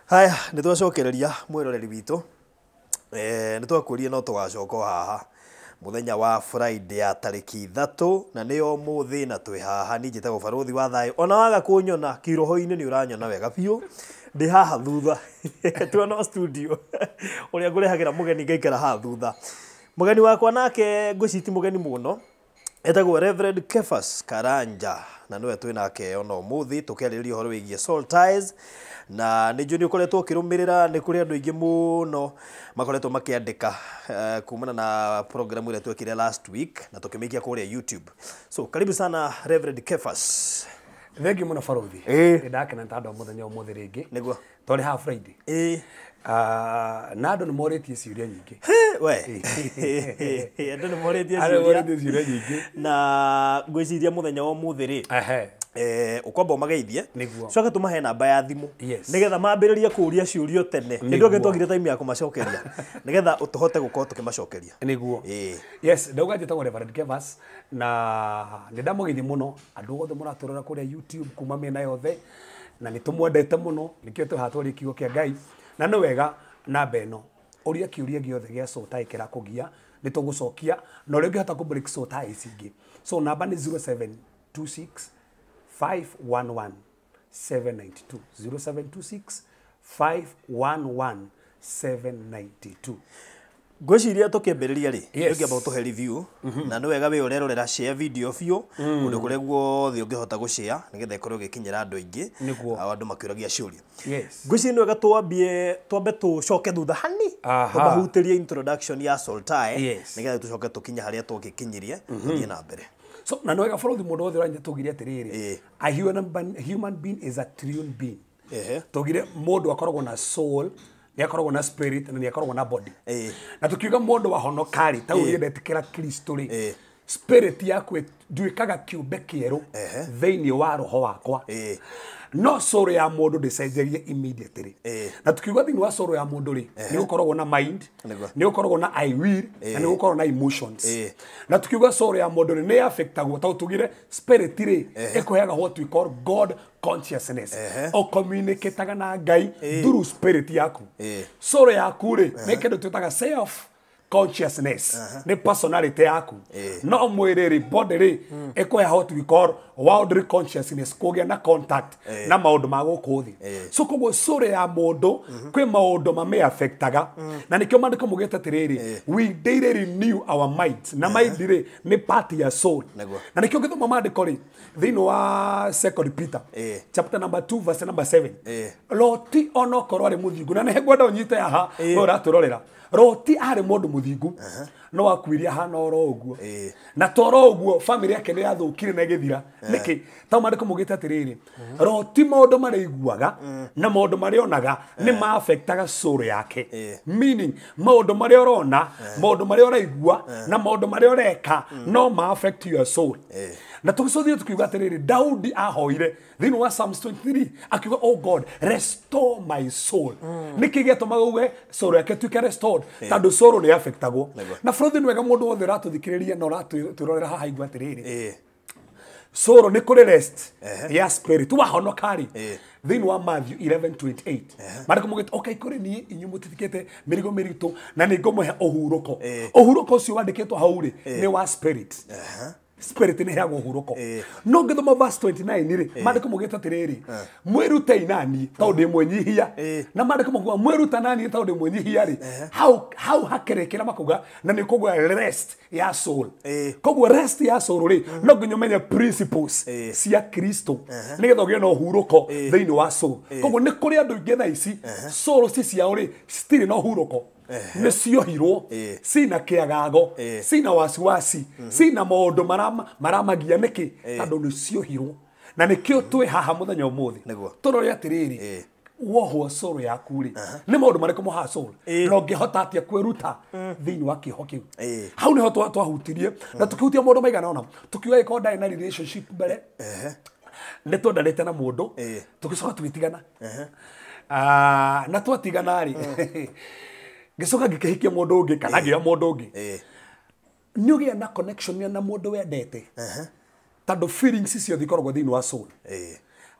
Haya, nĩ twacokereria mwĩroreri witũ. Nĩ twakwĩrire no tũgacoka o haha mũthenya wa Friday ya tarĩki 3 na nĩyo ũmũthĩ, na twĩ haha. Niĩ njĩtagwo Barũthi wa Thayũ. Ona waga kũnyona kĩroho-inĩ nĩ ũranyona wega biũ, ndĩ haha thutha tuona studio ũrĩa ngũrehagĩra mũgeni ngaikara haha thutha. Mũgeni wakwa nake ngwĩciria ti mũgeni mũno, etagwo Reverend Kefas Karanja, na nĩwe twĩ nake ona ũmũthĩ tũkĩarĩrĩria ũhoro wĩgiĩ soul ties. Na nĩ njũĩ nĩ ũkoretwo ũkĩrũmĩrĩra, nĩ kũrĩ andũ aingĩ mũno makoretwo makĩandĩka kumana na program ĩrĩa twekire last week na tũkĩmĩikia kũrĩa YouTube. So karibu sana, Reverend Kefas. Thengi mũno, Barũthi. Nĩ ndakena nĩ tondũ mũthenya ũmũthĩ rĩngĩ. Twarĩ haha Friday. Ah, na andũ nĩ morĩtie ciũria nyingĩ. We, andũ nĩ morĩtie Andũ ciũria. Morĩtie ciũria nyingĩ. Na ngwĩciria mũthenya wa ũmũthĩ rĩ, ũkwamba ũmageithie. Coke tũmahe namba ya thimũ nĩgetha mambĩrĩrie kũũria ciũrio tene. Nĩ ndũge twagire time ya kũmacokeria, nĩgetha tũhote gũkorwo tũkĩmacokeria. Yes, ndauga njĩtagwo Reverend Kevas na nĩ ndamũgeithia mũno andũ othe mũratũrora kũrĩa YouTube kuma mĩena yothe, na nĩ tũmwendete mũno, nĩkĩo twĩ haha twarie kiugo kĩa Ngai. Na nĩ wega namba ĩno, ũria kĩũria gĩothe gĩa soul tie kĩrakũgia, nĩ tũgũcokia, na ũrĩa ũngĩhota kũ break soul tie ici ingĩ. So namba nĩ 0726 511 792, 0726 511 792. Ngwĩciria tũkĩambĩrĩria rĩ, ũngĩamba ũtũhe review, na nĩ wega wĩ ũrerorera, share video biũ kũndũ kũrĩa guothe ũngĩhota gũshare nĩgetha ĩkorwo ĩgĩkinyĩra andũ aingĩ. Ao andũ makĩũragia ciũria. Ngwĩciria nĩ wega twambie, twambe tũcoke thutha hani, tũmahutĩrie introduction ya soul tie, nĩgetha tũcoke tũkinye harĩa twagĩkinyirie, tũthiĩ na mbere. So na nĩ wega, bũrũri, mũndũ wothe ũranyita, tugire atĩrĩrĩ, a human being is a triune being. Tugire mũndũ akoragwo na soul, nĩ akoragwo na spirit, na nĩ akoragwo na body. Na tukiuga mũndũ wahonoka rĩ, ta ũrĩa ndetĩkĩra Kristo rĩ, spirit yaku nduĩkaga kĩũmbe kĩerũ thĩinĩ wa roho wakwa. No soul ya mũndũ ndĩcenjagia immediately. Na tukiuga thĩinĩ wa soul ya mũndũ rĩ, nĩ gũkoragwo na mind, nĩ gũkoragwo na I will, na nĩ gũkoragwo na emotions. Na tukiuga soul ya mũndũ rĩ, nĩ affectagwo, tondũ tugire spirit rĩ, ĩkũheaga what we call God consciousness. O communicataga na Ngai through spirit yaku. Soul yaku rĩ, nĩ kĩndũ twĩtaga self consciousness, nĩ personality yaku. No mwĩrĩ rĩ, body rĩ, ĩkũhe what we call worldly consciousness, kũgĩa na contact na maũndũ ma gũkũ thĩ. So koguo soul ya mũndũ kwĩ maũndũ mamĩ affectaga, na nĩkĩo maandĩko maugĩte atĩrĩrĩ, we daily renew our minds, na mind rĩ, nĩ part ya soul. Na nĩkĩo ngĩthoma maandĩko rĩ, thĩinĩ wa Second Peter chapter number 2 verse number 7, Loti onokorwo arĩ mũthingu, na nĩ ngwenda ũnyite haha, we ũratũrorera, Loti arĩ mũndũ mũthingu, no akuire ahana oro ũguo. Na toro ũguo family yake nĩ yathũkire na ĩgĩthira. Nĩkĩ? Ta maandĩko maugĩte atĩrĩrĩ, Loti maũndũ marĩa aiguaga na maũndũ marĩa onaga nĩ ma affectaga soul yake. Meaning maũndũ marĩa ũrona, maũndũ marĩa ũraigua, na maũndũ marĩa ũreka no ma affect your soul. Na tũgĩcothire tukiuga atĩrĩrĩ, Daudi ahoire thĩinĩ wa Psalms 23 akiuga, "Oh God, restore my soul." Nĩkĩ gĩatũmaga uge soul yake ĩtuĩke restored? Tondũ soul nĩ affectagwo. Na bũrũri, nĩ wega mũndũ wothe ũratũthikĩrĩria na ũratwĩrorera haha igua atĩrĩrĩ, soul nĩ kũrĩ rest ya spirit wahonoka rĩ. Thĩinĩ wa Matthew 11:28, maandĩko maugĩte, "Okay kũrĩ niĩ inyuĩ mũtitikĩte mĩrigo mĩritũ, na nĩ ngũmũhe ũhurũko." Ũhurũko ũcio wandĩkĩtwo hau rĩ, nĩ wa spirit. Spirit nĩ heagwo ũhurũko. No ngĩthoma verse 29 rĩ, maandĩko maugĩte atĩrĩrĩ, "Mwĩrutei naniĩ tondũ ndĩ mwĩnyihia." Na maandĩko makuga mwĩruta naniĩ tondũ ndĩ mwĩnyihia rĩ, hau hakĩrĩkĩra makuga na nĩ kũgwa rest ya soul. Koguo rest ya soul rĩ, no nginya ũmenye principles cia Kristo nĩgetha ũgĩe na ũhurũko thĩinĩ wa soul. Koguo nĩ kũrĩ andũ aingĩ thaa ici soul ci ciao rĩ, citirĩ na ũhurũko, nĩ ciohirwo, cina kĩagago, cina wasiwasi, cina maũndũ maramagia. Nĩkĩ? Tondũ nĩ ciohirwo. Na nĩkĩo twĩ haha mũthenya ũmũthĩ tũrore atĩrĩrĩ, wohwo soul yaku rĩ, nĩ maũndũ marĩkũ mohaga soul, na ũngĩhota atĩa kwĩruta thĩinĩ wa kĩoho kĩu? Hau nĩho twahutirie na tũkĩhutia maũndũ maigana ũna, tũkiuga gĩkorwo ndarĩ na relationship mbere, nĩ twendanĩte na mũndũ, tũgĩcoka tũgĩtigana. Ah, na twatigana rĩ, ngĩcoka ngĩkĩhikia mũndũ ũngĩ kana ngĩoya mũndũ ũngĩ. Nĩ ũgĩa na connection na mũndũ wendete, tondũ feelings ciothe ikoragwo thĩinĩ wa soul.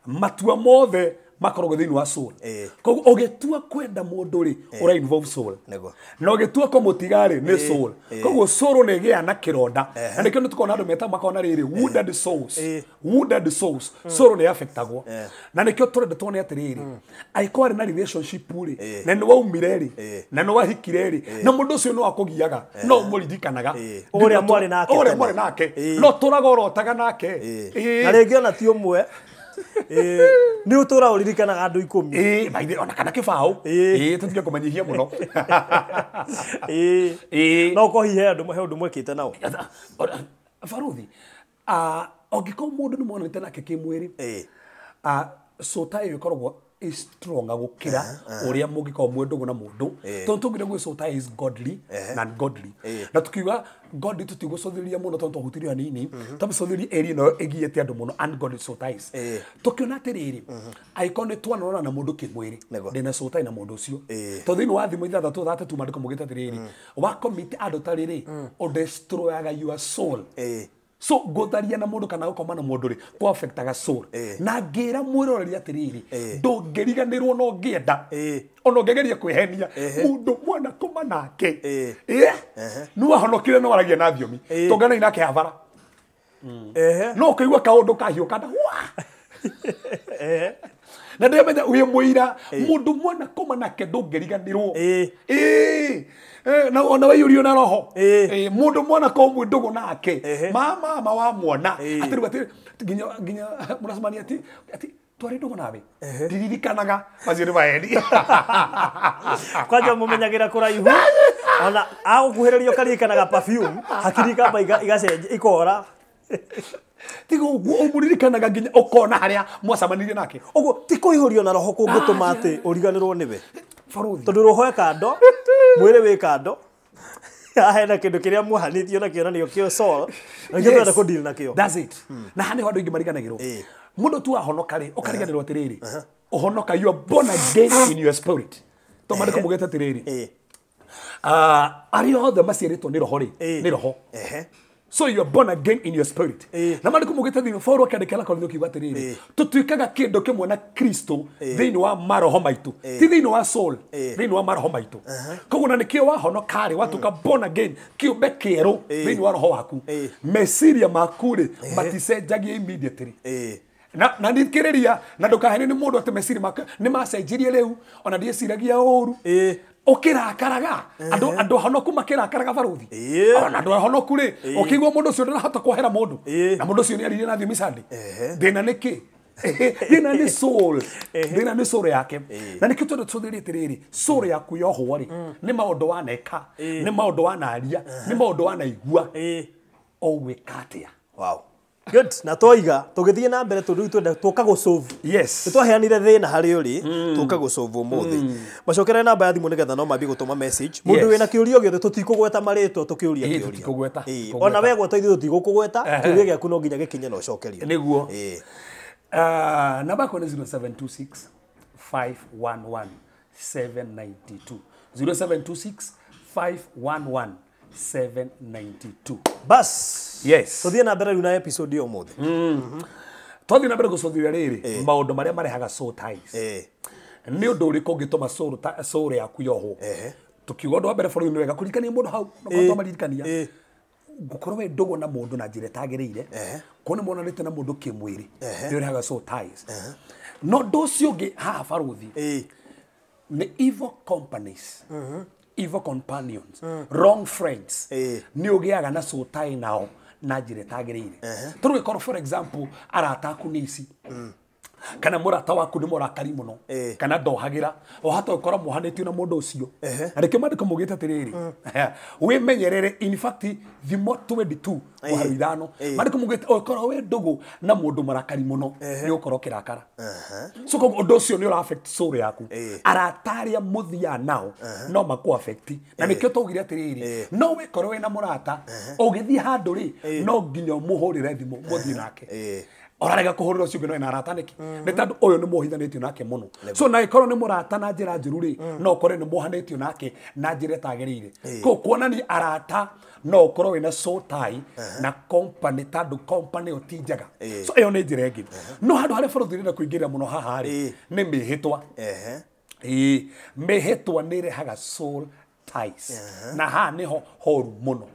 Matua mothe makoragwo thĩinĩ wa soul. Koguo ũgĩtua kwenda mũndũ rĩ, ũra involve soul. Na ũgĩtua kũmũtiga rĩ, nĩ soul. Koguo soul nĩ ĩgĩaga na kĩronda. Na nĩkĩo nĩ tũkona andũ meta makona rĩrĩ wounded souls. Wounded souls. Soul nĩ affectagwo. Na nĩkĩo tũrenda tuone atĩrĩrĩ, angĩkorwo arĩ na relationship rĩ, na nĩ waumire rĩ, na nĩ wahikire rĩ, na mũndũ ũcio no akũgiaga, no ũmũririkanaga. Ũrĩa mwarĩ nake. Ũrĩa mwarĩ nake. No tũraga ũrotaga nake. Na rĩngĩ ona ti ũmwe. Nĩ ũtũra ũririkanaga andũ 10. Maithe ona kana kĩbaũ. Tũtige kũmanyihia mũno. No ũkorwo hihi he ũndũ mwekĩte nao. Baruthi, angĩkorwo mũndũ nĩ monanĩte nake kĩmwĩrĩ, soul tie ĩyo ĩkoragwo ĩ stronger gũkĩra ũrĩa mũngĩkorwo mwĩ ndũgũ na mũndũ. Tondũ tũngĩra gwĩ soul tie is godly na ungodly. Na tukiuga godly tũtigũcũthĩrĩria mũno tondũ twahutirie hanini, twamĩcũthĩrĩria area ĩno ĩgiĩte andũ mũno ungodly soul ties. Tũkĩona atĩrĩrĩ, angĩkorwo nĩ twanonana na mũndũ kĩmwĩrĩ, ndĩna soul tie na mũndũ ũcio. Tondũ thĩinĩ wa thimũ 6 3 maandĩko maugĩte atĩrĩrĩ, wa commit adultery rĩ, ũdestroyaga your soul. So gũtharia na mũndũ kana gũkoma na mũndũ rĩ, kũ affectaga soul. Na ngĩra mwĩroreri atĩrĩrĩ, ndũngĩriganĩrwo na ũngĩenda, ona ũngĩgeria kwĩhenia, mũndũ mwana koma nake, nĩ wahonokire no waragia na thiomi, tũnganai nake habara. No ũkaigua kaũndũ kahiũka nda wa. Na ndĩramenya wĩ mũira, mũndũ mwana koma nake ndũngĩriganĩrwo. Na ona waiyũrio na roho. Mũndũ mwana ko mwĩ ndũgũ nake, mama wa mwana, atĩ rĩu atĩ nginya mũracemania atĩ twarĩ ndũgũ nawe, ndiririkanaga, macio nĩ maheni. Kwanja mũmenyagĩra kũraihu, ona agũkuhĩrĩria ũkaririkanaga perfume, hakiri ikamba igacenjia ikora. Tiga ũguo ũmũririkanaga nginya ũkona harĩa mwacemanirie nake. Ũguo ti kũihũrio na roho kũngĩtũma atĩ ũriganĩrwo nĩwe. Baruthi. Tondũ roho e kando, mwĩrĩ wĩ kando, haha hena kĩndũ kĩrĩa muohanĩtio nakĩo na nĩo kĩo soul, na nĩkĩo tũrenda kũdeal nakĩo. That's it. Na haha nĩho andũ aingĩ mariganagĩrwo. Mũndũ tu ahonoka rĩ, ũkariganĩrwo atĩrĩrĩ, ũhonoka, you are born again in your spirit. Tondũ maandĩko maugĩte atĩrĩrĩ, arĩa othe maciarĩtwo nĩ roho rĩ, nĩ roho. So you are born again in your spirit. Na maandĩko maugĩte thĩinĩ Paul akĩandĩkĩra Korintho kiuga atĩrĩrĩ, tũtuĩkaga kĩndũ kĩmwe na Kristo thĩinĩ wa maroho maitũ, ti thĩinĩ wa soul, thĩinĩ wa maroho maitũ. Koguo na nĩkĩo wahonoka rĩ, watuĩka born again, kĩũmbe kĩerũ thĩinĩ wa roho waku. Meciria maku rĩ, maticenjagia immediately. Na nithikĩrĩria, na ndũkahenio nĩ mũndũ atĩ meciria make nĩ macenjirie rĩu, ona ndieciragia ũru. Ũkĩrakaraga, andũ ahonoku makĩrakaraga baruthi. Ona andũ ahonoku rĩ, ũkĩigua mũndũ ũcio ndarahota kuohera mũndũ, na mũndũ ũcio nĩ aririe na thiomi Sunday. Thĩna nĩ kĩ? Thĩna nĩ soul. Thĩna nĩ soul yake. Na nĩkĩo tondũ tũthĩrĩtie atĩrĩrĩ, soul yaku yohwo rĩ, nĩ maũndũ waneka, nĩ maũndũ wanaria, nĩ maũndũ wanaigua. Ũgwĩka atĩa? Wow. Good. Na twoiga tũgĩthiĩ na mbere tondũ rĩu twenda tũka gũsolve. Yes. Nĩ twaheanire thĩna harĩ ũrĩ, tũka gũsolve ũmũthĩ. Macokere namba ya thimũ nĩgetha no mambie gũtũma message. Mũndũ wĩna kĩũria gĩothe tũtikũgweta marĩtwa tũkĩũria kĩũria. Tũtikũgweta, tũtikũgweta. Ona we gweta ithuĩ tũtigũkũgweta, kĩũria gĩaku no nginya gĩkinye na ũcokerio. Nĩguo. Namba yakwa nĩ 0726 511 792. 0726 511 792. Bas. Yes. Tũthiĩ na mbere rĩu na episode ya ũmũthĩ. Twathiĩ na mbere gũcũthĩrĩria rĩrĩ, maũndũ marĩa marehaga soul ties. Nĩ ũndũ ũrĩkũ ũngĩtũma soul yaku yohwo? Tukiuga ũndũ wa mbere bũrũri-inĩ wega kũririkania mũndũ hau, no twamaririkania. Gũkorwo wĩ ndũgũ na mũndũ na njĩra ĩtagĩrĩire, kuona monanĩte na mũndũ kĩmwĩrĩ, nĩ ũrehaga soul ties. No ũndũ ũcio ũngĩ haha baruthi, nĩ evil companies, evil companions, wrong friends. Nĩ ũgĩaga na soul tie nao na njĩra ĩtagĩrĩire. Tondũ ĩkorwo for example arata aku nĩ ici, kana mũrata waku nĩ mũrakari mũno, kana ndohagĩra, wahota gũkorwo mwohanĩtio na mũndũ ũcio. Na nĩkĩo maandĩko maugĩte atĩrĩrĩ, wĩmenyerere, in fact Thimo 22 mũhari 5, maandĩko maugĩte ũngĩkorwo wĩ ndũgũ na mũndũ mũrakari mũno, nĩ ũgũkorwo ũkĩrakara. So koguo ũndũ ũcio nĩ ũra affect soul yaku. Arata arĩa mũthiaga nao no makũ affect. Na nĩkĩo twaugire atĩrĩrĩ, no wĩkorwo wĩna mũrata, ũgĩthiĩ handũ rĩ, no nginya ũmũhũrĩre thimũ mũthiĩ nake. Orarega kũhũrĩra ũcio ũngĩ no ena arata nĩkĩ? Nĩ tondũ ũyũ nĩ muohithanĩtio nake mũno. So na ĩkorwo nĩ mũrata na njĩra njũru rĩ, no ũkore nĩ muohanĩtio nake na njĩra ĩtagĩrĩire. Koguo kuonania arata no ũkorwo wĩna soul tie na company tondũ company ĩyo ti njega. So ĩyo nĩ njĩra ĩngĩ. No handũ harĩa bũrũri ũrenda kũingĩrĩra mũno haha rĩ, nĩ mĩhĩtwa. Mĩhĩtwa nĩ ĩrehaga soul ties. Na haha nĩho horu mũno.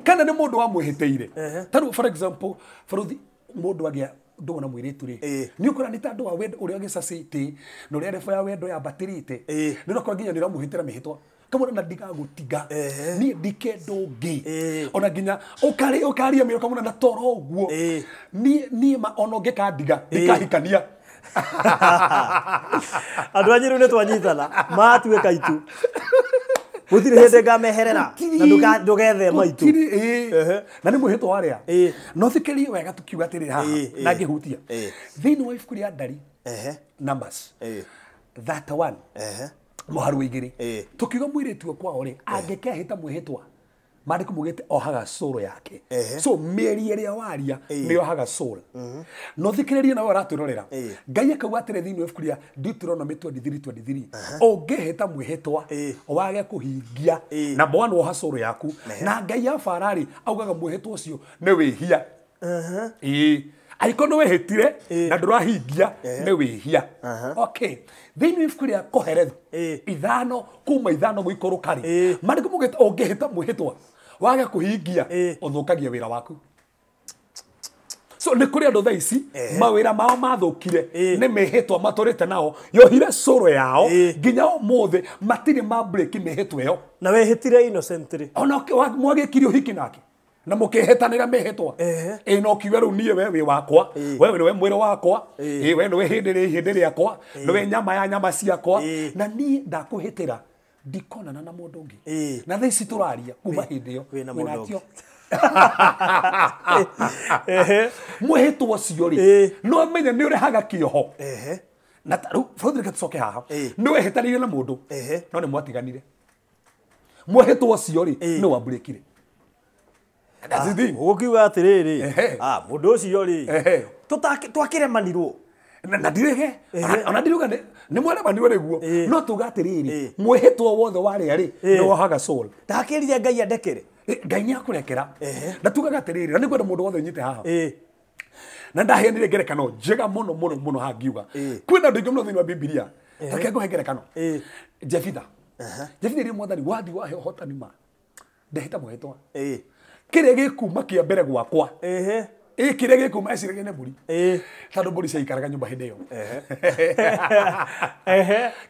Kana nĩ mũndũ wamwĩhĩtĩire. Ta rĩu for example, bũrũri mũndũ agĩa ndũgũ na mũirĩtu rĩ, nĩ ũkora nĩ ta andũ a wendo ũrĩa gĩcacĩte na ũrĩa rebo ya wendo yambatĩrĩte, nĩ ũrakora nginya nĩ ũramũhĩtĩra mĩhĩtwa kamwĩra na ndigagũtiga niĩ ndikenda ũngĩ, ona nginya ũkaria mĩro kamwĩra na toro ũguo niĩ ma ona ũngĩkandiga ndikahikania. Andũ a Nyĩrĩ nĩ twanyitana matuĩka itu gũtirĩ hĩndĩ ngameherera na ndũgethema itu. Na nĩ mwĩhĩtwa warĩa. No thikĩrĩrie wega tũkiuga atĩrĩrĩ haha na ngĩhutia thĩinĩ wa ibuku rĩa Ndari Numbers 31 mũharu wa 2 tũkiuga mũirĩtu kwao rĩ angĩkehĩta mwĩhĩtwa maandĩko maugĩte ohaga soul yake. So mĩeri ĩrĩa waria nĩ ohaga soul. No thikĩrĩrie nawe ũratwĩrorera Ngai akauga atĩrĩ thĩinĩ wa ibuku rĩa Deuteronomy 23:23 ũngĩhĩta mwĩhĩtwa wage kũhingia number 1 woha soul yaku na Ngai ya farari augaga mwĩhĩtwa ũcio nĩ wĩhia. Angĩkorwo nĩ wĩhĩtire na ndũrahingia nĩ wĩhia. Okay, thĩinĩ wa ibuku rĩa Kohelethu 5 kuma 5 gũikũrũka rĩ maandĩko maugĩte ũngĩhĩta mwĩhĩtwa wage kũhingia ũthũkagia wĩra waku. So nĩ kũrĩ andũ thaa ici mawĩra mao mathũkire nĩ mĩhĩtwa matũrĩte nao yohire cũrũ yao nginya ũmũthĩ matirĩ ma break mĩhĩtwa ĩyo. Na wehĩtire innocently ona mwagĩkire ũhiki nake na mũkĩhĩtanĩra mĩhĩtwa ĩ no kiuga rĩu niĩ we wĩ wakwa, we nĩwe mwĩrĩ wakwa, we nĩwe hĩndĩ rĩakwa, nĩwe nyama ya nyama ciakwa, na niĩ ndakũhĩtĩra ndikonana na mũndũ ũngĩ. Na thaa ici tũraria kuma hĩndĩ ĩyo wĩna mũndũ ũngĩ. Mwĩhĩtwa ũcio rĩ no menye nĩ ũrehaga kĩoho. Na rĩu bũrũri reke tũcoke haha, nĩ wehĩtanĩire na mũndũ no nĩ mwatiganire. Mwĩhĩtwa ũcio rĩ nĩ wambũrĩkire. Ũgũkiuga atĩrĩrĩ mũndũ ũcio rĩ twakĩremanirwo na ndirege ona ndiruga nĩ mwaremanirwo nĩguo no tuga atĩrĩrĩ mwĩhĩtwa wothe warĩa rĩ nĩ wohaga soul. Ndakĩrire Ngai andekere. Ngai nĩ akũrekera. Na tugaga atĩrĩrĩ na nĩngwenda mũndũ wothe ũnyite haha na ndaheanire ngerekano njega mũno mũno mũno haha ngiuga kwĩna andũ aingĩ mũno thĩinĩ wa Bibilia. Reke ngũhe ngerekano. Jefitha rĩ mwathani wathi wahe ũhotani ma ndehĩta mwĩhĩtwa kĩrĩa gĩkuma kĩa mbere gwakwa kĩrĩa gĩkuma eciragia nĩ mbũri tondũ mbũri ciaikaraga nyũmba hĩndĩ ĩyo.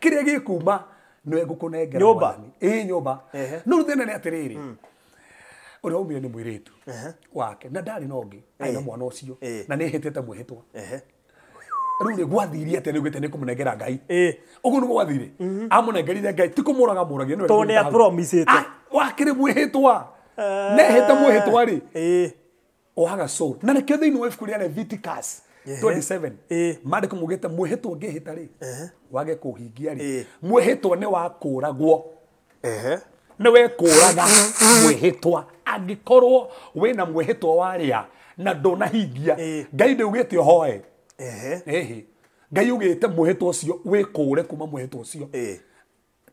Kĩrĩa gĩkuma nĩwe ngũkũnengera mwathani. Nyũmba. No rĩu thĩna nĩ atĩrĩrĩ ũrĩa waumire nĩ mũirĩtu wake na ndarĩ na ũngĩ arĩ na mwana ũcio na nĩ ehĩtĩte mwĩhĩtwa. Rĩu rĩ gwathirie atĩa nĩugĩte nĩ kũmũnengera Ngai. Ũguo nĩguo gwathire amũnengerire Ngai ti kũmũraga mũragia nĩwe tondũ nĩ apromisĩte wakĩrĩ mwĩhĩtwa nehĩta mwĩhĩtwa rĩ ohaga soul. Na nĩkĩo thĩinĩ wa ibuku rĩa Leviticus 27 maandĩko maugĩte mwĩhĩtwa ũngĩhĩta rĩ wage kũhingia rĩ mwĩhĩtwa nĩ wakũragwo. Nĩ wekũraga mwĩhĩtwa angĩkorwo wĩna mwĩhĩtwa warĩa na ndũnahingia. Ngai ndĩugĩte ũhoe. Ngai ugĩte mwĩhĩtwa ũcio wĩkũre kuma mwĩhĩtwa ũcio.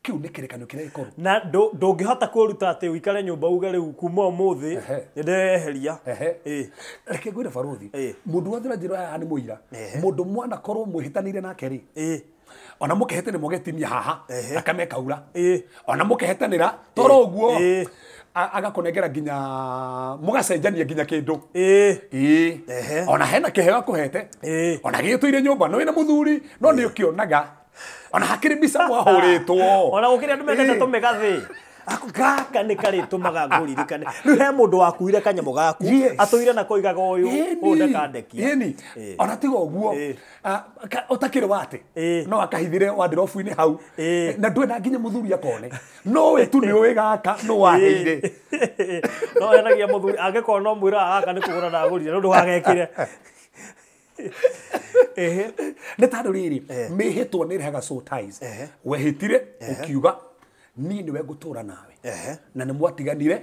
Kĩu nĩ kĩrĩkanĩro kĩrĩa gĩkorwo na ndũngĩhota kũruta atĩ ũikare nyũmba uge rĩu kuma ũmũthĩ nĩ ndereheria. Reke ngwĩre barũthi mũndũ wothe ũranjĩra haha nĩ mũira mũndũ mwanakorwo mwĩhĩtanĩire nake rĩ ona mũkĩhĩtane mũgetimia haha thakame ĩkaura ona mũkĩhĩtanĩra toro ũguo agakũnengera nginya mũgacenjania nginya kĩndũ. Ona hena kĩheo akũhete ona gĩtũire nyũmba no wĩna mũthuri no nĩ ũkĩonaga ona hakĩrĩ mbica mwahũrĩtwo ona gũkĩrĩ andũ mendete tũmĩgathĩ gaka nĩ karĩtũmaga ngũririkane. Rĩu he mũndũ wakuire kanyamũ gaku atũire nako oigaga ũyũ ũyũ ndakandekia. Ona tiga ũguo ũtakĩrĩ wate no akahithire wardrobe-inĩ hau na ndwenda nginya mũthuri akone no we tu nĩ ũĩ gaka no waheire no henagia mũthuri angĩkorwo no mwĩra gaka nĩ kũgũra ndagũrire no ndũgagekĩre. Nĩ tondũ rĩrĩ mĩhĩtwa nĩ ĩrehaga soul ties. Wehĩtire ũkiuga niĩ nĩwe ngũtũra nawe na nĩ mwatiganire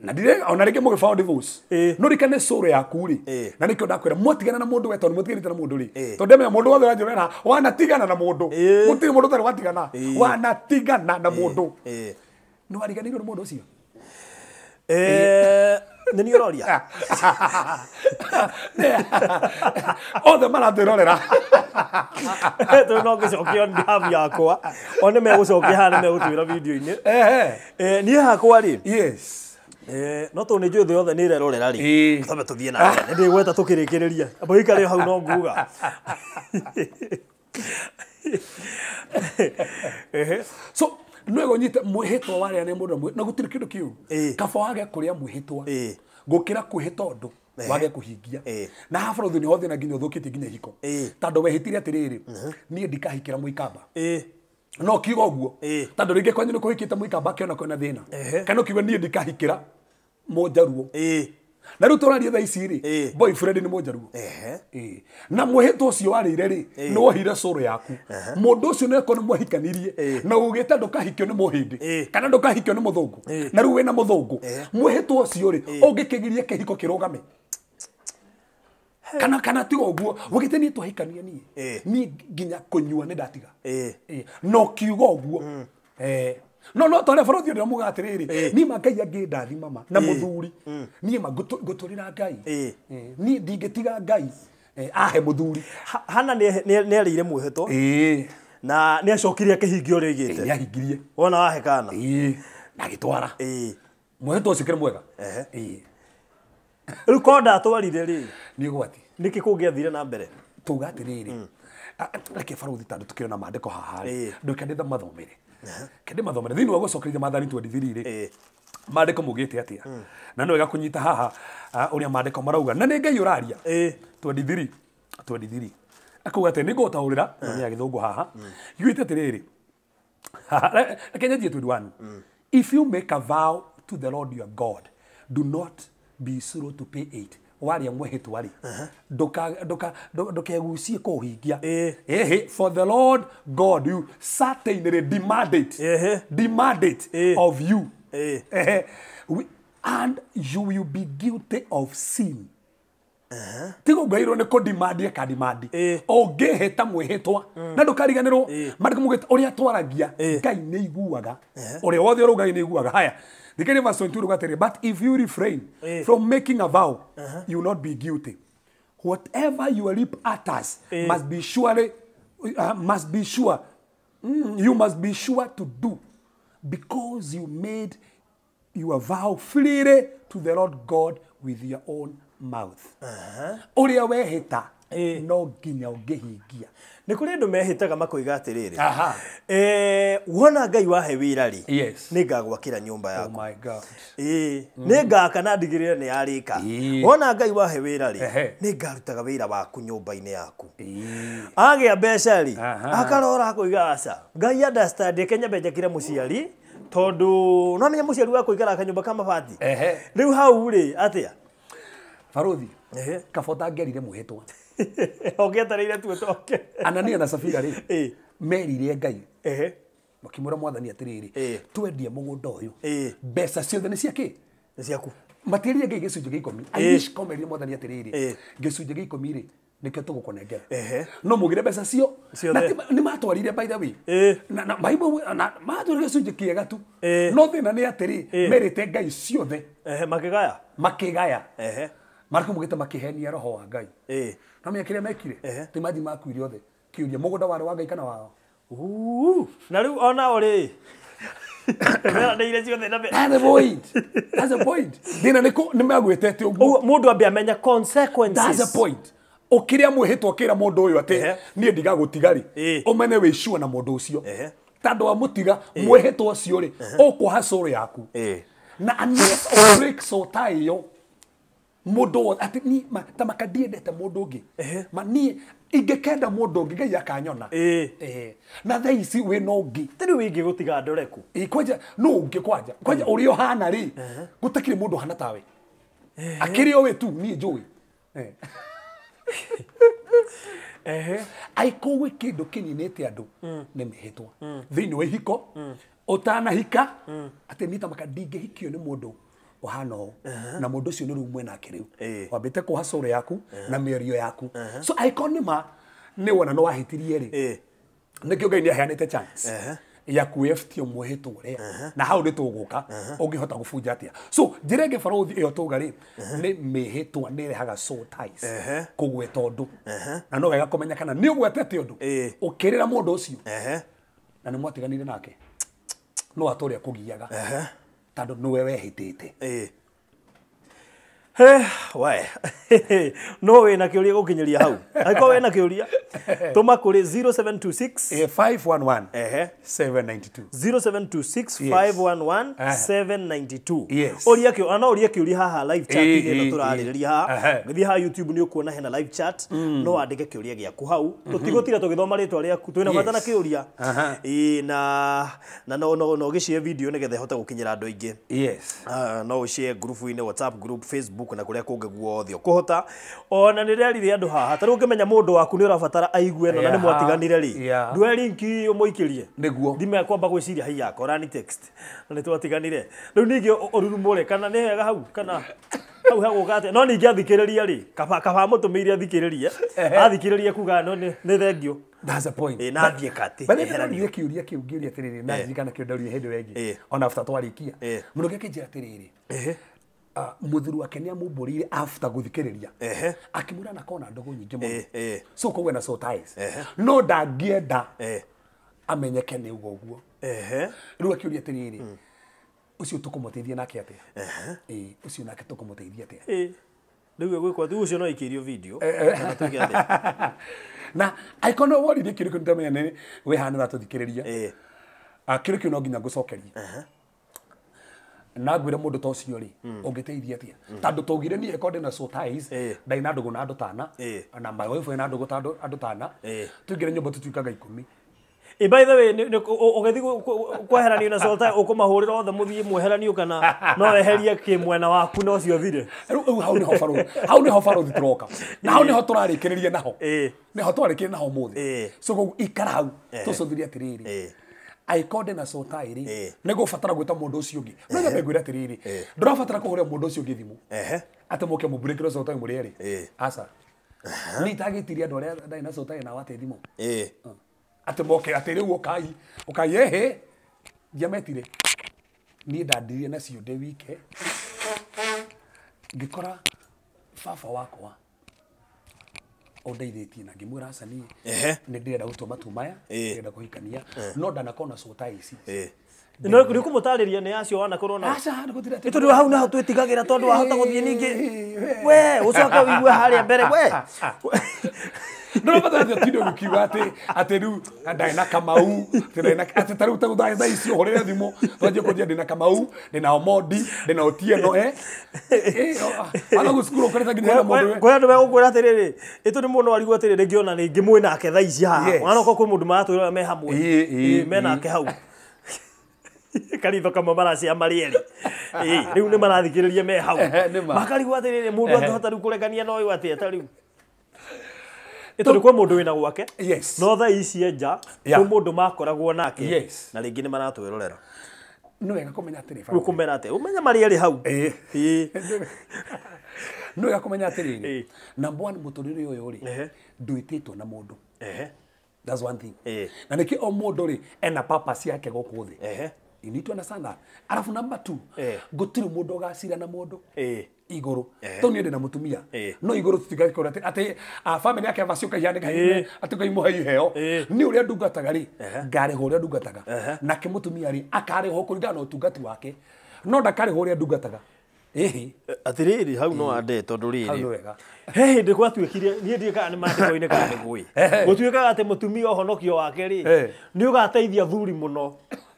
Na ndire ona rĩngĩ mũgĩfound divorce. No rikane soul yaku rĩ. Na nĩkĩo ndakwĩra mwatigana na mũndũ we tondũ mũtiganĩte na mũndũ rĩ. Tondũ ndemenya mũndũ wothe ũranjĩra wanatigana na mũndũ. Gũtirĩ mũndũ ũtarĩ watigana. Wanatigana na mũndũ. Nĩ wariganĩirwo nĩ mũndũ ũcio? Nĩ niĩ ũroria? Othe maratwĩrorera. Tondũ no ngĩcokia on behalf yakwa. O nĩ megũcokia haha nĩ megũtwĩra video-inĩ. Niĩ hakwa rĩ. Yes. No tondũ nĩ njũĩ thĩ yothe nĩ ĩrerorera rĩ. Twambe tũthiĩ na mbere. Nĩ ndĩgweta tũkĩrĩkĩrĩria. Amba ũikare hau no nguga. So no ĩgũnyite mwĩhĩtwa warĩa nĩ mũndũ na gũtirĩ kĩndũ kĩũru. Kaba wage kũrĩa mwĩhĩtwa gũkĩra kwĩhĩta ũndũ wage kũhingia. Na haha bũrũri nĩ hothe na nginya ũthũkĩtie nginya ihiko. Tondũ wehĩtire atĩrĩrĩ, niĩ ndikahikĩra mũikamba. No kiuga ũguo. Tondũ rĩngĩ kwanyu nĩ kũhikĩte mũikamba akĩona kwĩna thĩna. Kana ũkiuga niĩ ndikahikĩra mũnjaruo. Na rĩu tũraria thaa ici rĩ, boyfriend nĩ mũnjaruo. Na mwĩhĩtwa ũcio warĩire rĩ, nĩ wohire soul yaku. Mũndũ ũcio nĩ akorwo nĩ mwahikanirie na ugĩte ndũkahikio nĩ mũhĩndĩ kana ndũkahikio nĩ mũthũngũ. Na rĩu wĩna mũthũngũ. Mwĩhĩtwa ũcio rĩ, ũngĩkĩgiria kĩhiko kĩrũgame. Kana tiga ũguo, wugĩte niĩ twahikania niĩ. Niĩ nginya kũnyua nĩ ndatiga. No kiuga ũguo. No tware bũrũri ũrĩa muga atĩrĩrĩ, niĩ ma Ngai angĩndathima ma na mũthuri, niĩ ma ngũtũrĩra Ngai. Niĩ ndingĩtiga Ngai ahe mũthuri. Hana nĩ arĩire mwĩhĩtwa. Na nĩ acokire akĩhingia ũrĩa oigĩte. Nĩ ahingirie. Wona wahe kana. Na agĩtwara. Mwĩhĩtwa ũcio kĩrĩ mwega. Rĩu korwo ndatwarire rĩ, nĩ ũgwati. Nĩkĩ kũngĩathire na mbere? Tuga atĩrĩrĩ, reke barũthi tondũ tũkĩrĩ na maandĩko haha rĩ, ndũkende mathomere. Kende mathomere thĩinĩ wa gũcokeria maathani 23 rĩ, maandĩko maugĩte atĩa? Na nĩ wega kũnyita haha ũrĩa maandĩko marauga. Na nĩ Ngai ũraria. 23. Akauga atĩ nĩ ngũgũtaũrĩra, na nĩ ya gĩthũngũ haha. Yugĩte atĩrĩrĩ, reke nyanjie 21. If you make a vow to the Lord your God, do not be slow to pay it. Waria mwĩhĩtwa rĩ, ndũkegucie kũũhingia. For the Lord God you certainly demand it. Demand it of you. And you will be guilty of sin. Tigo ngairwo nĩ kũdimandi akadimandi. Ũngĩhĩta mwĩhĩtwa na ndũkariganĩrwo, maandĩko maugĩte ũrĩa twaragia Ngai nĩ aiguaga. Ũrĩa wothe ũrauga Ngai nĩ aiguaga. Haya, thikĩrĩria verse 22 rũga atĩrĩ, but if you refrain from making a vow, you will not be guilty. Whatever your lip utters must be surely, must be sure. You must be sure to do, because you made your vow freely to the Lord God with your own mouth. Ũrĩa wehĩta no nginya ũngĩhingia. Nĩ kũrĩ andũ mehĩtaga makoiga atĩrĩrĩ, wona Ngai wahe wĩra rĩ, nĩ ngagwakĩra nyũmba yaku. Oh my God. Nĩ ngaka na ndigĩrĩre nĩ yarĩka. Wona Ngai wahe wĩra rĩ, nĩ ngarutaga wĩra waku nyũmba-inĩ yaku. Agĩa mbeca rĩ, akarora akoiga aca, Ngai understand reke nyambe njakĩre mũciari, tondũ no menya mũciari waku aikaraga kanyũmba ka mabati. Rĩu hau rĩ, atĩa? Barũthi, kaba ũtangĩarire mwĩhĩtwa. Ũngĩetereire tu ũtoke. Anania na Safira rĩ, merire Ngai. Makĩmwĩra mwathani atĩrĩrĩ, twendie mũgũnda ũyũ. Mbeca ciothe nĩ cia kĩ? Nĩ ciaku. Matĩrire Ngai gĩcunjĩ gĩa ikũmi. I wish komerire mwathani atĩrĩrĩ, gĩcunjĩ gĩa ikũmi rĩ, nĩkĩo tũgũkũnengera. No mũgĩre mbeca cio. Na nĩ matwarire by the way. Na Bible na matwarire gĩcunjĩ kĩega tu. No thĩna nĩ atĩrĩ, merĩte Ngai ciothe. Makĩgaya. Makĩgaya. Mariko mugite makihenia roho wa Ngai. Na menya kĩrĩa mekire? Ti maji makuire othe. Kĩũria mũgũnda warĩ wa Ngai kana wao? Na rĩu ona rĩ. Meranĩire ciothe na That's the point. That's the point. Thĩna nĩ nĩ magwĩtete ũguo. Mũndũ ambe amenya consequences. That's the point. Ũkĩrĩa mwĩhĩtwa ũkĩra mũndũ ũyũ atĩ niĩ ndigagũtiga rĩ, ũmene wĩ sure na mũndũ ũcio. Tondũ wamũtiga mwĩhĩtwa ũcio rĩ, ũkũha soul yaku. Na unless break soul ta ĩyo, mũndũ atĩ ni ta makandiendete mũndũ ũngĩ. Ma niĩ ingĩkenda mũndũ ũngĩ Ngai akanyona. Na thaa ici wĩna ũngĩ. Ti rĩu ingĩgũtiga ndoreku. Kwanja no ũngĩ kwanja. Kwanja ũrĩa ũhana rĩ, gũtakĩrĩ mũndũ ũhana tawe. Akĩrĩ o we tu niĩ njũĩ. Aikũgwĩ kĩndũ kĩninĩte andũ nĩ mĩhĩtwa. Thĩinĩ wa ihiko, ũtanahika, atĩ niĩ ta maka ndingĩhikio nĩ mũndũ Ũhana ũũ na mũndũ ũcio nĩ rĩu mwenake rĩu wambĩte kũha soul yaku na mĩario yaku so angĩkorwo nĩ ma nĩ wona nĩ wahĩtirie rĩ nĩkĩo Ngai nĩ aheanĩte chance ya kwĩftia mwĩhĩtwo ũrĩa na hau nĩ tũgũka ũngĩhota gũbunja atĩa so njĩra ĩngĩ barũthi ĩyo tũga rĩ nĩ mĩhĩtwa nĩ ĩrehaga soul ties kũgweta ũndũ na no wega kũmenya kana nĩ ũgwetete ũndũ ũkĩrĩra mũndũ ũcio na nĩ mwatiganire nake no atũrĩa kũgiaga tondũ nĩwe wehĩtĩte. He we no wĩna kĩũria gũkinyĩria hau angĩkorwo wĩna kĩũria tũma kũrĩ 0726 511 792 0726 511 792 ũria kĩũria no ũrie kĩũria haha live chat ĩno tũrarĩrĩria haha ũgĩthiĩ haha YouTube nĩ ũkuona hena live chat no wandĩke kĩũria gĩaku hau tũtigũtira tũgĩthoma rĩtwa rĩaku twĩna bata na kĩũria na no no no gĩshare video nĩgetha ĩhote gũkinyĩra andũ aingĩ. Yes no ũshare group-inĩ WhatsApp group Facebook na kuria kũngĩ guothe ũkũhota ona nĩ rĩarire andũ haha ta rĩu ũngĩmenya mũndũ waku nĩ ũrabatara aigue ĩno na nĩ mwatiganire rĩ ndue linki ũmũikĩrie nĩguo thimũ kwamba gwĩciria haiya akora ni text na nĩ twatiganire rĩu ningĩ ũrurumũre kana nĩ hega hau kana hau hagũka atĩa no ningĩ athikĩrĩria rĩ kaba mũtũmĩire athikĩrĩrie athikĩrĩrie kuga no nĩ thengio. That's the point. Na thiĩ kati. But then kĩũria kĩu ngĩũria atĩrĩrĩ na ndirikana kĩo ndaũria hĩndĩ ĩyo ĩngĩ ona after twarĩkia mũndũ ũngĩ akĩnjĩra atĩrĩrĩ muthuri wake nĩ amumbũrĩire after gũthikĩrĩria akĩmwĩra na kona ndũgũ nyingĩ mũno so koguo na soul ties no ndangĩenda amenyeke nĩ ũguo ũguo rĩu akĩũria atĩrĩrĩ ũcio tũkũmũteithia nake atĩa ũcio nake tũkũmũteithia atĩa rĩu gwĩkwo atĩ ũcio no aikĩrio video kana tuge atĩa na angĩkorwo nĩ woririe kĩũria kĩu nĩndamenya nĩ wĩ haha nĩ ũratũthikĩrĩria kĩũria kĩu no nginya ngũcokerie na ngwĩre mũndũ ta ũcio rĩ ũngĩteithia atĩa tondũ twaugire niĩ ĩkorwo ndĩna soul ties ndarĩ na ndũgũ na andũ tana na my wife ena ndũgũ ta andũ tana tũingĩre nyũmba tũtuĩkaga 10. By the way ũgĩthiĩ kweheranio na soul tie ũkũmahũrĩra othe mũthiĩ mweheranio kana no weherie kĩmwena waku na ũcio ũthire rĩu hau nĩho barũthi hau nĩho barũthi tũroka na hau nĩho tũrarĩkĩrĩria naho nĩho twarĩkĩrĩria naho ũmũthĩ so koguo ikara hau tũcũthĩrie atĩrĩrĩ angĩkorwo ndĩna soul tie rĩ nĩ ngũbatara gwĩta mũndũ ũcio ũngĩ no nyambe ngwĩre atĩrĩrĩ ndũrabatara kũhũrĩra mũndũ ũcio ũngĩ thimũ atĩ mũke mũmbũrĩkĩre soul tie mũrĩ erĩ aca niĩ itagĩtirie andũ arĩa ndarĩ na soul tie nao atĩ thimũ atĩ moke atĩ rĩu ũkai ũkai ehe ndiametire niĩ ndandirie nacio ndĩ wike ngĩkora baba wakwa ũndeithĩtie na ngĩmwĩra aca niĩ nĩ ndĩrenda gũtua matua maya ndĩrenda kũhikania no ndanakorwo na soul tie ici no nĩ kũmũtarĩria nĩ acio wanakorwo nao aca nĩ nĩ tondũ hau naho twĩtigagĩra tondũ wahota gũthiĩ ningĩ we ũcoke ũigue harĩa mbere we ndũrabatara atĩ ũtinde ũgĩkiuga atĩ atĩ rĩu ndarĩ na Kamau atĩ ta rĩu ta thaa ici ũhũrĩre thimũ twanjie kũnjia ndĩna Kamau ndĩna Omondi ndĩna Otieno ana gũcukuru ũkorete nginya hena mũndũ kwĩ andũ megũkwĩra atĩrĩrĩ ĩ tondũ mũndũ arigwo atĩrĩrĩ rĩngĩ ona rĩngĩ mwĩ nake thaa ici haha ona okorwo kwĩ mũndũ maratwĩrora me hamwe me nake hau karitho kamwe maracia marĩ erĩ rĩu nĩ marathikĩrĩria me hau makarigwo atĩrĩrĩ mũndũ angĩhota rĩu kũrekania na ũyũ atĩa ta rĩu tondũ kwĩ mũndũ wĩna gwake no thaa ici nja kwĩ mũndũ makoragwo nake na rĩngĩ nĩ maratwĩrorera nĩ wega kũmenya atĩrĩ rĩu kũmera atĩa ũmenye marĩ erĩ hau nĩ wega kũmenya atĩrĩrĩ number one mũtũrĩre ũyũ rĩ ndwĩtĩtwo na mũndũ that's one thing na nĩkĩo o mũndũ rĩ ena purpose yake gũkũ thĩ you need to understand that alafu number 2 gũtirĩ mũndũ ũgacira na mũndũ igũrũ tondũ niĩ ndĩna mũtumia no igũrũ tũtigakorwo atĩ atĩ family yake maciũka ihanĩka atĩ ngaimũhe iheo nĩ ũrĩa ndungataga rĩ ngarĩhwo ũrĩa ndungataga nake mũtumia rĩ akarĩhwo kũringana na ũtungati wake no ndakarĩhwo ũrĩa ndungataga ĩhĩ atĩrĩrĩ hau no ande tondũ rĩrĩ wega he hĩndĩ gwatuĩkire niĩ ndiĩ kana nĩ maandĩko-inĩ kana nĩ ngũĩ gũtuĩkaga atĩ mũtumia ũhonokio wake rĩ nĩ ũgateithia thuri mũno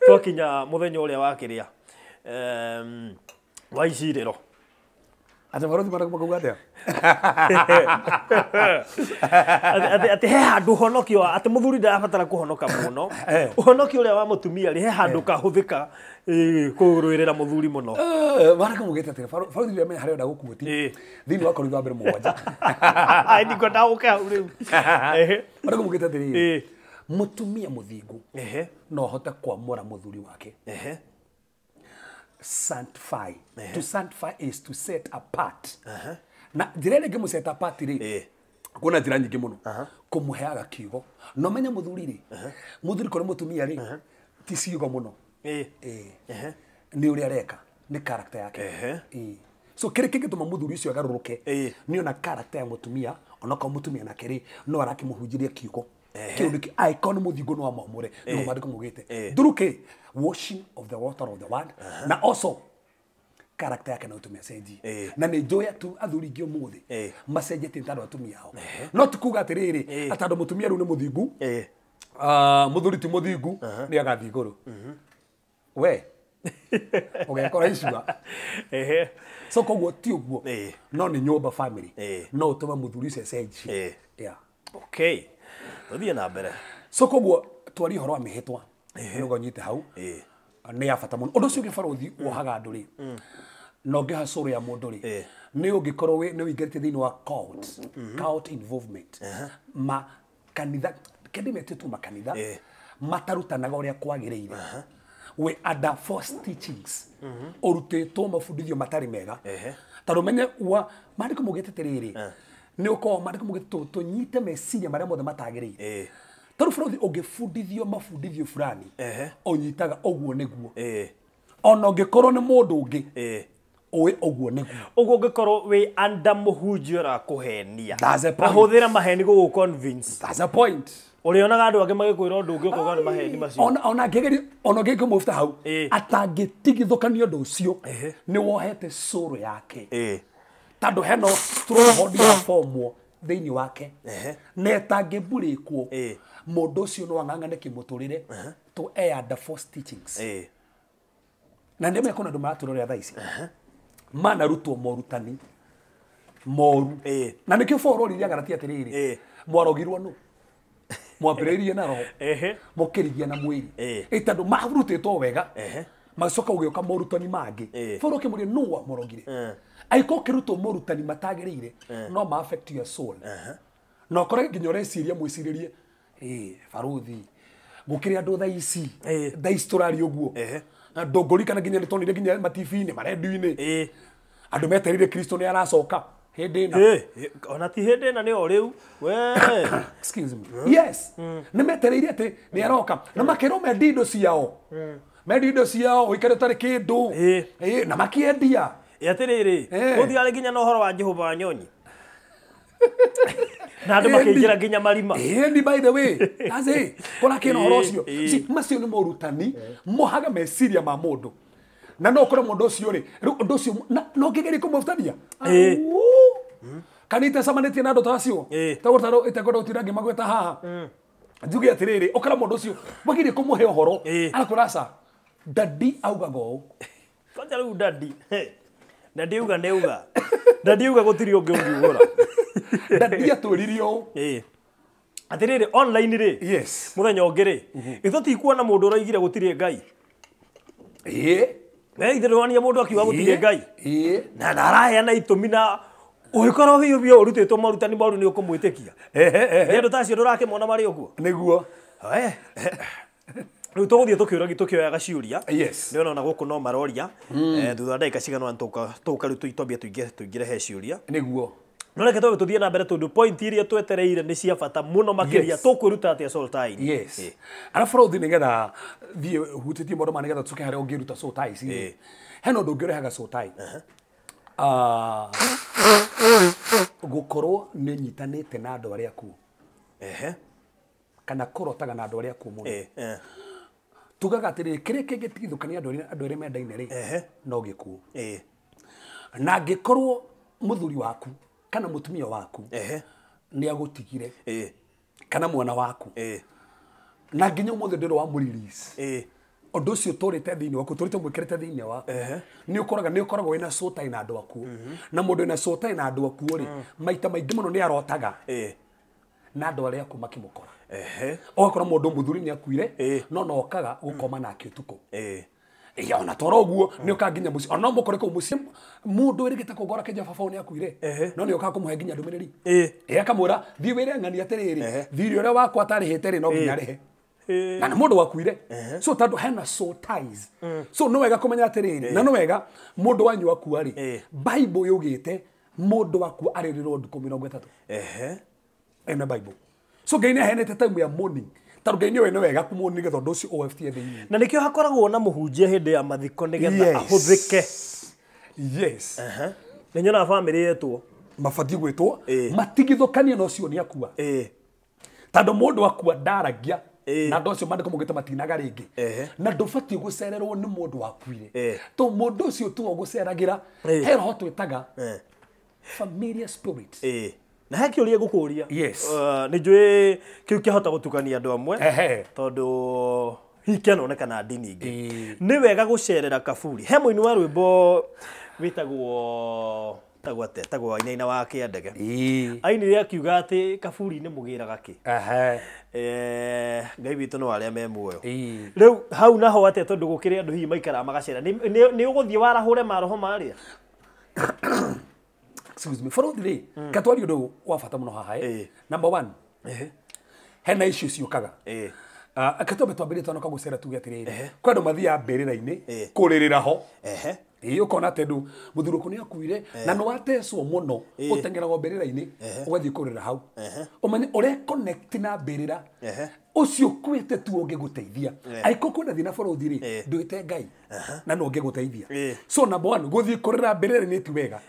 twakinya mũthenya ũrĩa wa kĩrĩa wa icirĩro atĩ barũthi makauga atĩa atĩ he handũ ũhonokio atĩ mũthuri ndarabatara kũhonoka mũno ũhonokio ũrĩa wa mũtumia rĩ he handũ kahũthĩka kũrũĩrĩra mũthuri mũno maraka mugĩte atĩrĩ barũthi ndĩramenya harĩa ũrenda gũkuĩti thĩinĩ wa Korintho wa mbere 7 ndikwenda gũke hau rĩu maraka mugĩte atĩrĩrĩ mũtumia mũthingu no ahote kwamũra mũthuri wake sanctify. To sanctify is to set apart. Na njĩra ĩrĩa ĩngĩmũ set apart rĩ, kwĩna njĩra nyingĩ mũno. Kũmũheaga kiugo. Na ũmenye mũthuri rĩ, mũthuri kũrĩ mũtumia rĩ, ti ciugo mũno. Nĩ ũrĩa areka, nĩ character yake. So kĩrĩa kĩngĩtũma mũthuri ũcio agarũrũke nĩ ona character ya mũtumia, onokorwo mũtumia nake rĩ, no arakĩmũhunjĩria kiugo. Kĩu nĩkĩo angĩkorwo nĩ mũthingu no amwamũre, nĩguo maandĩko maugĩte. Through kĩ? Washing of the water of the word. Na also character yake no ĩtũme acenjie. Na nĩ njũĩ athuri aingĩ ũmũthĩ macenjetie nĩ tondũ atumia ao. No ti kuga atĩrĩrĩ, atĩ tondũ mũtumia rĩu nĩ mũthingu, mũthuri ti mũthingu, nĩ agathiĩ igũrũ. We ũgekora icua. So koguo ti ũguo, no nĩ nyũmba family, no ũtũme mũthuri ũcio acenjie. Yeah. Okay. Tũthiĩ na mbere. So koguo twarie ũhoro wa mĩhĩtwa, nĩguo nyite hau. Nĩ ya bata mũno. Ũndũ ũcio ũngĩ barũthi wohaga andũ rĩ, na ũngĩoha cũrũ ya mũndũ rĩ, nĩ ũngĩkorwo nĩ ũingĩrĩte thĩinĩ wa cult, cult involvement. Makanitha, kĩndĩ metĩtwo makanitha, matarutanaga ũrĩa kwagĩrĩire. We under false teachings. Ũrutĩtwo mabundithio matarĩ mega. Tondũ ũmenye wa maandĩko maugĩte atĩrĩrĩ, nĩ ũkoragwo maandĩko maugĩte tũnyite meciria marĩa mothe matagĩrĩire. Tondũ bũrũri ũngĩbundithio mabundithio fulani, ũnyitaga ũguo nĩguo. Ona ũngĩkorwo nĩ mũndũ ũngĩ, ũĩ ũguo nĩguo. Ũguo ũngĩkorwo wĩ under mũhunjia ũrakũhenia. That's a point. Ahũthĩra maheni gũgũ convince. That's a point. Ũrĩonaga andũ angĩ magĩkwĩra ũndũ ũngĩ ũkauga nĩ maheni macio. Ona angĩgeria, ona ũngĩkĩmũbuta hau, atangĩtigithũkania ũndũ ũcio, nĩ wohete cũrũ yake. Tondũ hena stronghold ya formwo thĩinĩ wake, na ĩtangĩmburĩkwo, mũndũ ũcio no ang'ang'ane kĩmũtũrĩre to air the false teachings. Na nĩ mekona andũ maratũrorera thaa ici, manarutwo morutani moru. Na nĩkĩo Paul oririe Agalatia atĩrĩrĩ, mwarogirwo nũ? Mwambĩrĩirie na roho, mũkĩrigia na mwĩrĩ. Tondũ marutĩtwo wega, magĩcoka gũgĩũka morutani mangĩ. Paul akĩmũria nũ wamũrogire? Angĩkorwo ũkĩrutwo morutani matagĩrĩire, no ma affect your soul. Na ũkore nginya ũreciria mwĩcirĩrie, barũthi, gũkĩrĩ andũ thaa ici, thaa ici tũraria ũguo. Na ndũngũririkana nginya nĩ tuonire nginya matibi-inĩ, marendio-inĩ. Andũ metereire Kristo nĩ aracoka hĩndĩ ĩna. Ona ti hĩndĩ ĩna nĩ o rĩu. We. Excuse me. Yes. Nĩ metereire atĩ nĩ aroka. Na makĩrwo mendie indo ciao. Mendie indo ciao, ũikare ũtarĩ kĩndũ. Na makĩendia. Atĩrĩrĩ, gũthiarĩ nginya na ũhoro wa Jehova wa Nyonyi. Na andũ makĩingĩra nginya marima. Ĩni by the way. That's it. Kũra kĩna ũhoro ũcio. See, macio nĩ morutani mohaga meciria ma mũndũ. Na no ũkore mũndũ ũcio rĩ, rĩu ũndũ ũcio no ũngĩgeria kũmũbutania. Kana itacemanĩtie na andũ ta acio. Itekwenda gũtinda ngĩmagweta haha. Njuge atĩrĩrĩ, ũkora mũndũ ũcio wagĩrĩire kũmũhe ũhoro, arakwĩra aca, dadi augaga ũũ. Kwanja rĩu dadi. Dadi auga nĩ auga. Dadi auga gũtirĩ ũngĩ ũngiugũra. Dadi atwĩrire ũũ. Atĩrĩrĩ, online rĩ, Yes. mũthenya ũngĩ rĩ, ithuĩ tikuona mũndũ ũroigire gũtirĩ Ngai. Ithuĩ ndĩronania mũndũ akiuga gũtirĩ Ngai. Na araheana itũmi na ũngĩkorwo biũ biũ ũrutĩtwo morutani moru nĩ ũkũmwĩtĩkia. Nĩ andũ ta acio ndũrakĩmona marĩ ũguo. Nĩguo. Rĩu tũgũthiĩ tũkĩũragia tũkĩoyaga ciũria. Yes. Nĩona ona gũkũ no maroria. Thutha wa ndagĩka cigana ũna tũka rĩu twambie tũingĩre he ciũria. Nĩguo. No reke twambe tũthiĩ na mbere tondũ point iria twetereire nĩ cia bata mũno makĩria. Tũkwĩruta atĩa soul tie? Yes. Arabu rĩu nĩgetha thiĩ hutĩtie maũndũ ma nĩgetha tũcoke harĩa ũngĩruta soul tie ici. Hena ũndũ ũngĩ ũrehaga soul tie. Gũkorwo nĩ ũnyitanĩte na andũ arĩa akuũ. Kana kũrotaga na andũ arĩa akuũ mũno. Tugaga atĩrĩrĩ, kĩrĩa kĩngĩtigithũkania andũ arĩa mendaine rĩ, no gĩkuũ. Na angĩkorwo mũthuri waku kana mũtumia waku nĩ agũtigire, kana mwana waku, na nginya ũmũthĩ ndũrĩ wamũ-release, ũndũ ũcio ũtũrĩte thĩinĩ waku, ũtũrĩte ũmwĩkĩrĩte thĩinĩ waku, nĩ ũkoraga nĩ ũkoragwo wĩna soul tie na andũ akuũ. Na mũndũ wĩna soul tie na andũ akuũ rĩ, maita maingĩ mũno nĩ arotaga na andũ arĩa akuũ makĩmũkora. Ũgakora mũndũ mũthuri nĩ akuire, no nokaga gũkoma nake ũtukũ. Ona twara ũguo nĩ ũkaga nginya mũciĩ, ona no mũkore kũu mũciĩ mũndũ wĩrĩgĩte kũngora kĩnja baba nĩ akuire, no nĩ ũkaga kũmũhe nginya ndũmĩrĩri. Akamwĩra thiĩ wĩre ng'ani atĩrĩrĩ, thiirĩ ũrĩa wakwa atarĩhĩte rĩ, no nginya arĩhe. Na nĩ mũndũ wakuire. So tondũ hena soul ties. So nĩ wega kũmenya atĩrĩrĩ, na nĩ wega mũndũ wanyu akua rĩ, Bible yugĩte mũndũ wakua arĩrĩrwo ndukũ 30. Ena Bible. So Ngai nĩ aheanĩte time ya mourning. Tondũ Ngai nĩoĩ nĩ wega kũmourn nĩgetha ũndũ ũcio OFT thĩinĩ. Na nĩkĩo hakoragwo na mũhunjia hĩndĩ ya mathiko nĩgetha ahũthĩke. Yes. Nĩ nyonaga bamĩrĩ yetwo. Mabatiĩ gwĩtwo matigithũkanie na ũcio nĩ akua. Tondũ mũndũ akua ndaragia. Na andũ acio mandĩko maugĩte matinaga rĩngĩ. Na ndũbatiĩ gũcererwo nĩ mũndũ wakuire. Tondũ mũndũ ũcio tiwe ũgũceragĩra, he roho twĩtaga familiar spirit. Na he kĩũria ngũkũria. Yes. Nĩ njũĩ kĩu kĩahota gũtukania andũ amwe. Tondũ hihi kĩanoneka ndini ingĩ. Nĩ wega gũcerera kaburi. He mũini wa rwĩmbo wĩtagwo tagwo Wainaina wa Kĩandege. Ainire akiuga atĩ kaburi-inĩ mũgĩraga kĩ. Ngai witũ no arĩa me muoyo. Rĩu hau naho atĩa tondũ gũkĩrĩ andũ hihi maikaraga magacera. Nĩ ũgũthiĩ warahũre maroho marĩa? Excuse me. Bũrũri rĩ, katwari ũndũ wa bata mũno haha. Number one, hena issue ciũkaga. Katwambe twambĩrĩrie twanoka gũcera tuge atĩrĩrĩ, kwĩ andũ mathiaga mbĩrĩra-inĩ kũrĩrĩra ho. Ũkona atĩ andũ mũthuri ũkũ nĩ akuire na nĩ watecwo mũno, ũteng'eragwo mbĩrĩra-inĩ ũgathiĩ kũrĩra hau. Ũmenye ũrĩa connect na mbĩrĩra ũcio ũkuĩte tu ũngĩgũteithia. Angĩkorwo kwĩna thĩna bũrũri rĩ, ndwĩte Ngai na no ũngĩgũteithia. So number one, gũthiĩ kũrĩra mbĩrĩra-inĩ ti wega.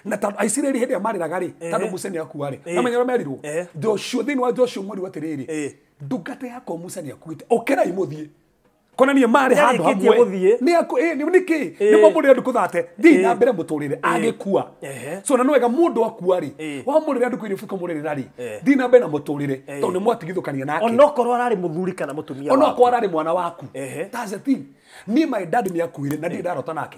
Na tondũ Aisiraeli hĩndĩ ĩrĩa marĩraga rĩ, tondũ Musa nĩ akua rĩ, na menya ũrĩa merirwo, Joshua thĩinĩ wa Joshua mwerirwo atĩrĩrĩ, ndungata yakwa Musa nĩ akuĩte, ũkĩrai mũthiĩ. Konania marĩ handũ hamwe. Nĩ nĩkĩ? Nĩ mamũrĩre ndukũ thate. Thiĩ na mbere mũtũrĩre agĩkua. So na nĩ wega mũndũ akua rĩ, wamũrĩra ndukũ iria ũbatiĩ kũmũrĩrĩra rĩ, thiĩ na mbere na mũtũrĩre tondũ nĩ mwatigithũkania nake. Onokorwo ararĩ mũthuri kana mũtumia waku. Onokorwo ararĩ mwana waku. That's the thing. Niĩ my dad nĩ akuire na ndirĩ ndarota nake.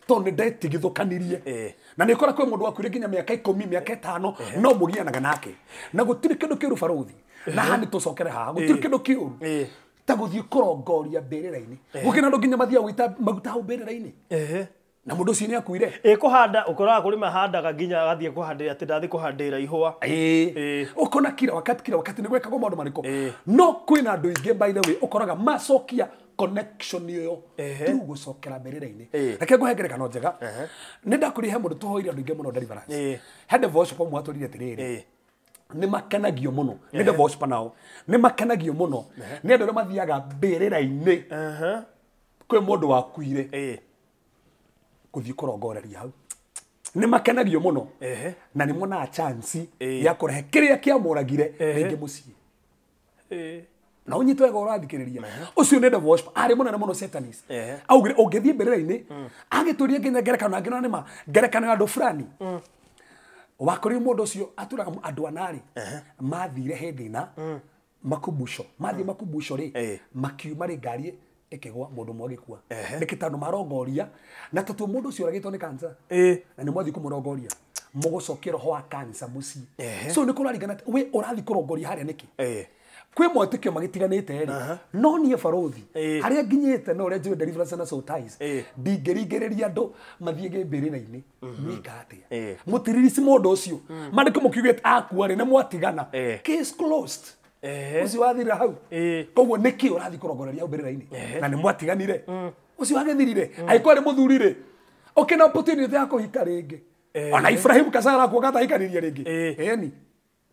Tondũ nĩ ndetigithũkanirie. Na nĩ ũkora kwĩ mũndũ wakuire nginya mĩaka 10, mĩaka 5, no mũgianaga nake. Na gũtirĩ kĩndũ kĩũru barũthi. Na haha nĩ tũcokere haha, gũtirĩ kĩndũ kĩũru. Ta gũthiĩ kũrongoria mbĩrĩra-inĩ. Gũkĩra andũ nginya mathiaga gũita maguta hau mbĩrĩra-inĩ. Na mũndũ ũcio nĩ akuire. Kũhanda ũkoraga kũrĩ mahandaga nginya agathiĩ kũhandĩra atĩ ndathiĩ kũhandĩra ihũa. Ũkona kila wakati nĩ gwĩkagwo maũndũ marĩkũ. No kwĩna andũ aingĩ by the way ũkoraga macokia connection ĩyo through gũcokera mbĩrĩra-inĩ. Reke ngũhe ngerekano njega. Nĩ ndakũrire he mũndũ tũhoire andũ aingĩ mũno deliverance. He devotion ũmwe atũrire atĩrĩrĩ, nĩ makenagio mũno nĩ devotion nao, nĩ makenagio mũno nĩ andũ arĩa mathiaga mbĩrĩra-inĩ kwĩ mũndũ wakuire gũthiĩ kũrongoreria hau. Nĩ makenagio mũno na nĩ monaga chance ya kũrehe kĩrĩa kĩamũragire rĩngĩ mũciĩ. Na ũnyite wega ũrathikĩrĩria. Ũcio nĩ devotion arĩ mũnene mũno satanist. Augire ũngĩthiĩ mbĩrĩra-inĩ agĩtũria nginya ngerekano angĩona nĩ ma ngerekano ya andũ fulani. Wakorire mũndũ ũcio atũraga andũ anarĩ mathire hĩndĩ na makumbusho, mathiĩ makumbusho rĩ, makiuma rĩ ngari ĩkĩgwa mũndũ ũmwe agĩkua. Nĩkĩ? Tondũ marongoria na tondũ mũndũ ũcio oragĩtwo nĩ cancer na nĩ mwathiĩ kũmũrongoria mũgũcokia roho wa cancer mũciĩ. So nĩ kũraringana we ũrathiĩ kũrongoria harĩa nĩkĩ. Kwĩ mwetĩkio magĩtiganĩte rĩ, no niĩ barũthi harĩa nginyĩte na ũrĩa njũĩ deliverance na soul ties, ndingĩringĩrĩria andũ mathiĩ mbĩrĩra-inĩ. Mwĩka atĩa? Mũtiririsi mũndũ ũcio. Mandĩko mũkiugĩte akua rĩ, nĩ mwatigana. Case closed. Ũcio wathirira hau. Koguo nĩkĩ ũrathiĩ kũrongoreria hau mbĩrĩra-inĩ na nĩ mwatiganire? Ũcio agĩthirire. Angĩkorwo arĩ mũthuri rĩ, ũkĩna opportunity ya kũhika rĩngĩ. Ona Ibrahimu Kasara akuoga atahikanirie rĩngĩ. Ĩni.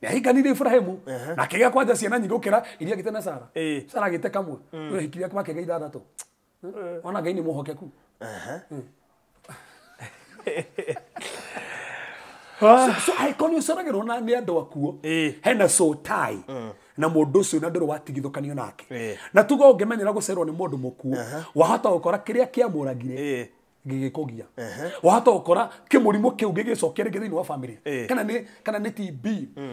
Nĩahikanire Ibrahimu na akĩgĩa kwanja ciana nyingĩ gũkĩra iria agĩte na Sara. Sara agĩte kamwe, we ahikirie makĩgĩa ithathatũ. Ona Ngai nĩ mwĩhokeku. So angĩkorwo nĩ ũceragĩrwo na nĩ andũ akuo, hena soul tie na mũndũ ũcio na ndũrĩ watigithũkanio nake. Na tuga ũngĩmenyera gũcerwo nĩ mũndũ mũkuũ, wahota gũkora kĩrĩa kĩamũragire gĩgĩkũgia. Wahota gũkora kĩmũrimũ kĩu gĩgĩcokia rĩngĩ thĩinĩ wa family. Kana nĩ TB,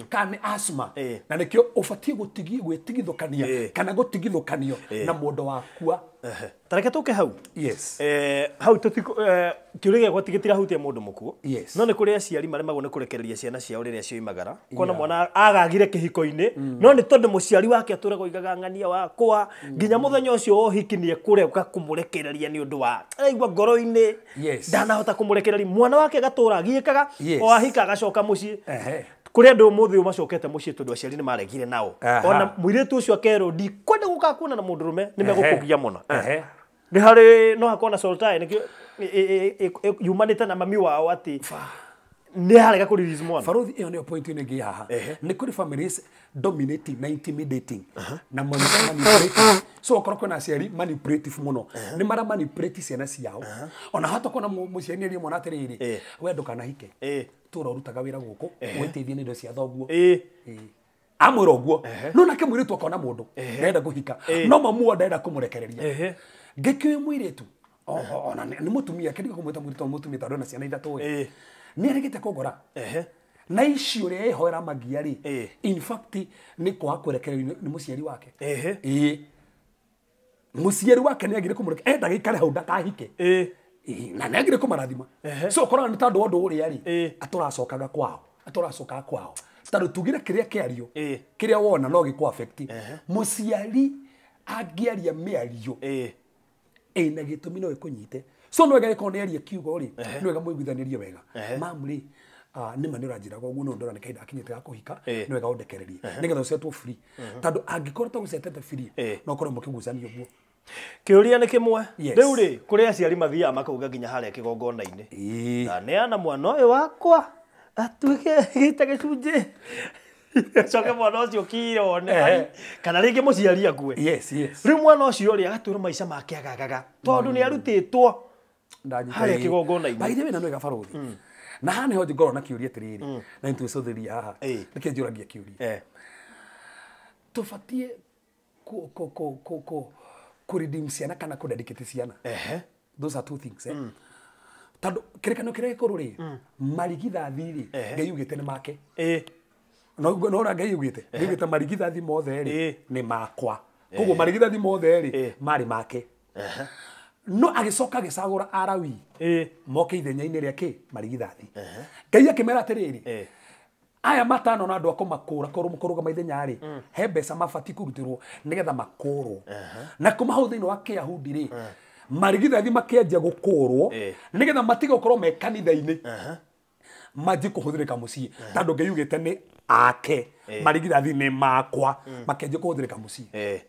kana nĩ asthma. Na nĩkĩo ũbatiĩ gwĩtigithũkania kana gũtigithũkanio na mũndũ wakua. Ta reke tũke hau. Yes. Hau kĩũria gĩakwa gĩtirahutia mũndũ mũkuũ. Yes. No nĩ kũrĩ aciari maremagwo nĩ kũrekereria ciana ciao rĩrĩa cioimagara. Kuona mwana agagire kĩhiko-inĩ, no nĩ tondũ mũciari wake atũraga oigaga ng'ania wakwa nginya mũthenya ũcio wa ũhiki nĩ ekũrega kũmũrekereria nĩ ũndũ wa araigua ngoro-inĩ ndanahota kũmũrekereria. Mwana wake agatũra agiĩkaga o ahika agacoka mũciĩ. Kuri andu umuthi macokete mucii tondu aciari ni maregire nao. Ona muiritu ucio akerwo ndikwenda guka kuona na mundu rume ni megukugia muno. Ni hari no hakorwo na sultai nikio yumanite na mami wao ati ni harega ku release mwana. Baruthi iyo niyo point ino ingi haha. Ni kuri families dominating na intimidating na manipulating. So okorwo kwina aciari manipulative muno ni mara manipulate ciana ciao. Ona hata kona muciari ni mwana atiriri we ndukanahike tura urutaga wira guku witeithie ni indo cia thoguo. Amwira uguo no nake mwiritu akona mundu ndenda kuhika no mamu ndenda kumurekereria. Ngikio mwiritu ona ni mutumia kendiga kumwita mwiritu mutumia tondu na ciana ithatu we ni aregete kungora. Na icio ria ihoera magia ri in fact ni kwa kurekererio ni muciari wake. Muciari wake ni agire kumureke enda gikare hau ndakahike. Na nĩ agire kũmarathima. So korwo nĩ tondũ ũndũ ũrĩa rĩ atũracokaga kwao atũracokaga kwao tondũ tugire kĩrĩa kĩario kĩrĩa wona no gĩkũ affect mũciari angĩaria mĩario ĩna gĩtũmi no ĩkũnyite. So no wega gĩkorwo nĩ aria kiugo rĩ nĩ wega mũiguithanĩrie wega. Mamu rĩ nĩ ma nĩ ũranjĩraga ũguo no ndora nĩ kahinda gakinyĩte ga kũhika nĩ wega ũndekererie nĩgetha ũcetwo free tondũ angĩkorwo tagũcetete free no ũkorwo mũkĩgucania ũguo. Kiuria nĩ kĩmwe. Rĩu rĩ kũrĩ aciari mathiaga makauga nginya harĩa kĩgongona-inĩ ndaneana mwana ũyũ wakwa atuĩke gĩta gĩcunjĩ acoke mwana ũcio kirone kana rĩngĩ mũciari akue. Yes yes. Rĩu mwana ũcio rĩ agatũra maica make agagaga tondũ nĩ arutĩtwo harĩa kĩgongona-inĩ. By the way na nĩ wega baruthi na haha nĩho ngorwo na kĩũria atĩrĩrĩ na nĩtwĩcũthĩria haha nĩkĩo njũragia kĩũria tũbatiĩ ku redeem ciana kana ku dedicate ciana. Those are two things. Tondũ kĩrĩkanĩro kĩrĩa gĩkũrũ rĩ marigithathi rĩ Ngai yugĩte nĩ make. No ũrĩa Ngai yugĩte yugĩte marigithathi mothe rĩ nĩ makwa. Koguo marigithathi mothe rĩ marĩ make. No agĩcoka agĩcagũra Arawi moke ithenya-inĩ rĩa kĩ marigithathi. Ngai akĩmera atĩrĩrĩ aya matano na andu a kũmakũra kũrũgama ithenya rĩ he mbeca mabatiĩ kũrutĩrwo nĩgetha makũrwo. Na kuma hau thĩinĩ wa Kĩyahudi rĩ marigithathi makĩanjia gũkũrwo nĩgetha matige gũkorwo me kanitha-inĩ manjie kũhũthĩrĩka mũciĩ tondũ Ngai yugĩte nĩ ake marigithathi nĩ makwa makĩanjia kũhũthĩrĩka mũciĩ.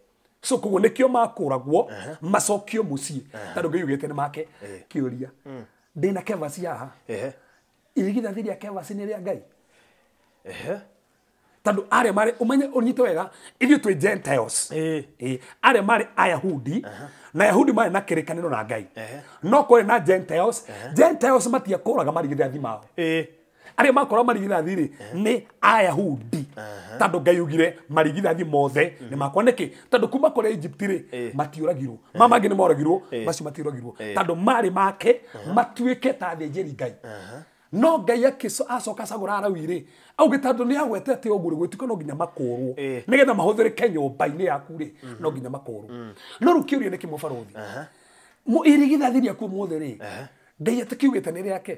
So koguo nĩkĩo makũragwo macokio mũciĩ tondũ Ngai yugĩte nĩ make. Kĩũria ndĩna kevasi haha irigithathi rĩa kevasi nĩ rĩa Ngai. Tondũ arĩa marĩ ũmenye ũnyite wega ithuĩ twĩ Gentiles. Arĩa marĩ Ayahudi na Ayahudi marĩ na kĩrĩkanĩro na Ngai no kũrĩ na Gentiles. Gentiles matiakũraga marigithathi mao. Arĩa makũraga marigithathi rĩ nĩ Ayahudi tondũ Ngai ugire marigithathi mothe nĩ makwa. Nĩkĩ? Tondũ kuma kũrĩ Egypt rĩ matiũragirwo ma mangĩ nĩ moragirwo macio matiũragirwo tondũ marĩ make matuĩke ta athĩnjĩri Ngai. No Ngai acoka acagũra Arawi rĩ auge tondũ nĩ agwetete ũguo rĩ gwĩtuĩka no nginya makũrwo nĩgetha mahũthĩrĩke nyũmba-inĩ yaku rĩ no nginya makũrwo. No rĩu kĩũria nĩ kĩmwe baruthi irigithathi rĩaku ũmũthĩ rĩ Ngai atakiugĩte nĩ rĩake.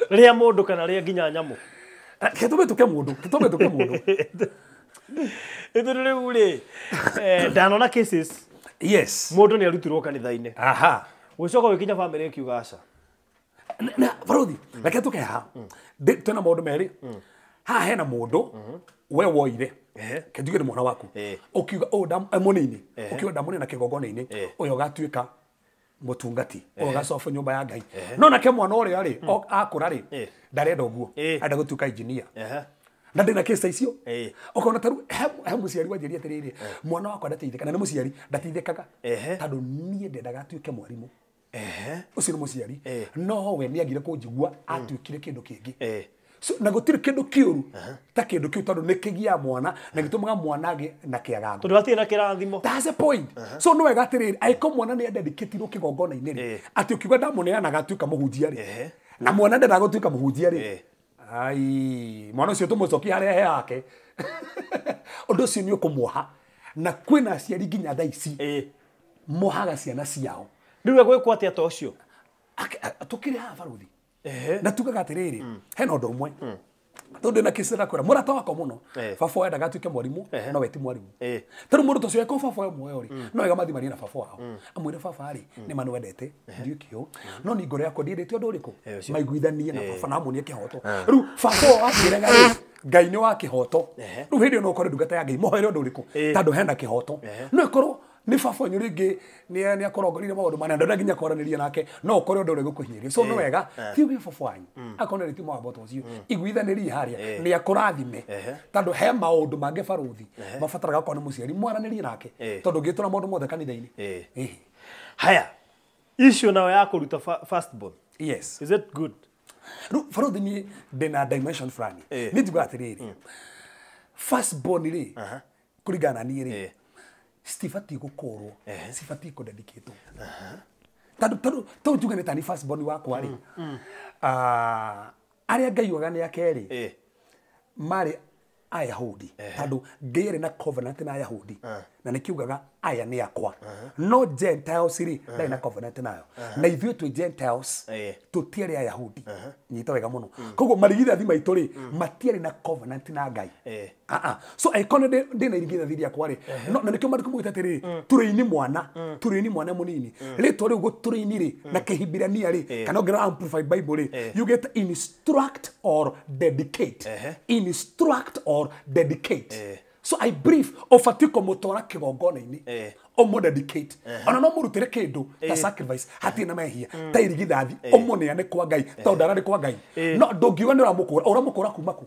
Rĩa mũndũ kana rĩa nginya nyamũ? Gĩtũmĩtũke mũndũ gĩtũmĩtũke mũndũ. Ithuĩ rĩu rĩ ndanona cases. Yes. Mũndũ nĩ arutirwo kanitha-inĩ. Aha. Gũcoka gũkinya famĩlĩ ĩkiuga aca. Na baruthi reke tũke haha. Twĩna maũndũ merĩ. Haha hena mũndũ we woire. Kenjuge nĩ mwana waku. Ũkiuga ũyũ mũnini. Ũkiuga ndamũnina kĩgongona-inĩ. Ũyũ ũgatuĩka mũtungati. Ũyũ ũgacoba nyũmba ya Ngai. No nake mwana ũrĩa rĩ akũra rĩ ndarenda ũguo. Arenda gũtuĩka engineer. Na ndĩna kĩsa icio ũkona ta rĩu he mũciari wanjĩria atĩrĩrĩ mwana wakwa ndateithĩka na nĩ mũciari ndateithĩkaga tondũ niĩ ndendaga atuĩke mwarimũ. Ũcio nĩ mũciari no we nĩ agire kũnjigua atuĩkire kĩndũ kĩngĩ. So na gũtirĩ kĩndũ kĩũru ta kĩndũ kĩu tondũ nĩ kĩgiaga mwana na gĩtũmaga mwana agĩe na kĩagago tondũ hatirĩ na kĩrathimo. That's the point. So no wega atĩrĩrĩ angĩkorwo mwana nĩ adedicatirwo kĩgongona-inĩ rĩ atĩ ũkiuga ndamũneanaga atuĩka mũhunjia rĩ na mwana ndendaga gũtuĩka mũhunjia rĩ ai mwana ũcio tũmũcokie harĩa he yake. Ũndũ ũcio nĩ ũkũmuoha na kwĩna aciari nginya thaa ici mohaga ciana ciao. Rĩu egwĩkwo atĩa ta ũcio? Tũkĩrĩ haha baruthi na tugaga atĩrĩrĩ hena ũndũ ũmwe Tondu na kisira kwira murata wakwa muno baba wendaga atuike mwarimu no we ti mwarimu tondu mundu tucio eko baba we muoyo ri no wega mathi marie na baba wao amwire baba ri ni ma nwendete ndiukio no ni ngoro yakwa ndiendete undu uriku maiguithanie na baba na amuonie kihoto riu baba akirega ri Ngai ni wa kihoto riu hindi no ukore ndungata ya Ngai mohere undu uriku tondu hena kihoto no ikorwo ni baba wanyu ringi ni akorongorire maundu mana ndona nginya kwaraniria nake no ukore undu uri gukuhinyiria so no wega ti wi baba wanyu akona ri ti mwambo to ucio iguithanirie haria ni akurathime tondu he maundu mangi baruthi mabataraga gũkorwo nĩ mũciari mwaranĩrie nake tondu ngĩtũra maundu mothe kanitha-inĩ. Haya issue nayo ya kũruta firstborn. Yes. Is it good? Rĩu baruthi ni ndĩna dimension fulani nĩ njugaga atĩrĩrĩ firstborn rĩ kũringana na niĩ rĩ citibatiĩ gũkũrwo cibatiĩ kũdedicatwo tondũ tondũ njuge nĩ tani firstborn wakwa rĩ arĩa Ngai oigaga nĩ ake rĩ marĩ Ayahudi tondũ Ngai arĩ na covenant na Ayahudi na nĩkiugaga aya nĩ akwa no Gentiles rĩ ndarĩ na covenant nayo na ithuĩ twĩ Gentiles tũtiarĩ Ayahudi nyita wega mũno koguo marigithathi maitũ rĩ matiarĩ na covenant na Ngai so angĩkorwo ndĩna irigithathi rĩakwa rĩ na nĩkĩo maandĩko maugĩte atĩrĩrĩ tũrĩini mwana mũnini rĩtwa rĩu gũtũrĩini rĩ na kĩhibirania rĩ kana ũngĩrora Amplified Bible rĩ yugĩte instruct or dedicate. Instruct or dedicate. So I brief ũbatiĩ kũmũtwara kĩgongona-inĩ ũmũdedicate ona no mũrutĩre kĩndũ ta sacrifice hatirĩ na mehia ta irigithathi ũmũneane kwa Ngai tondũ ndararĩ kwa Ngai no ndũngiuga nĩ ũramũkũra ũramũkũra kuma kũ.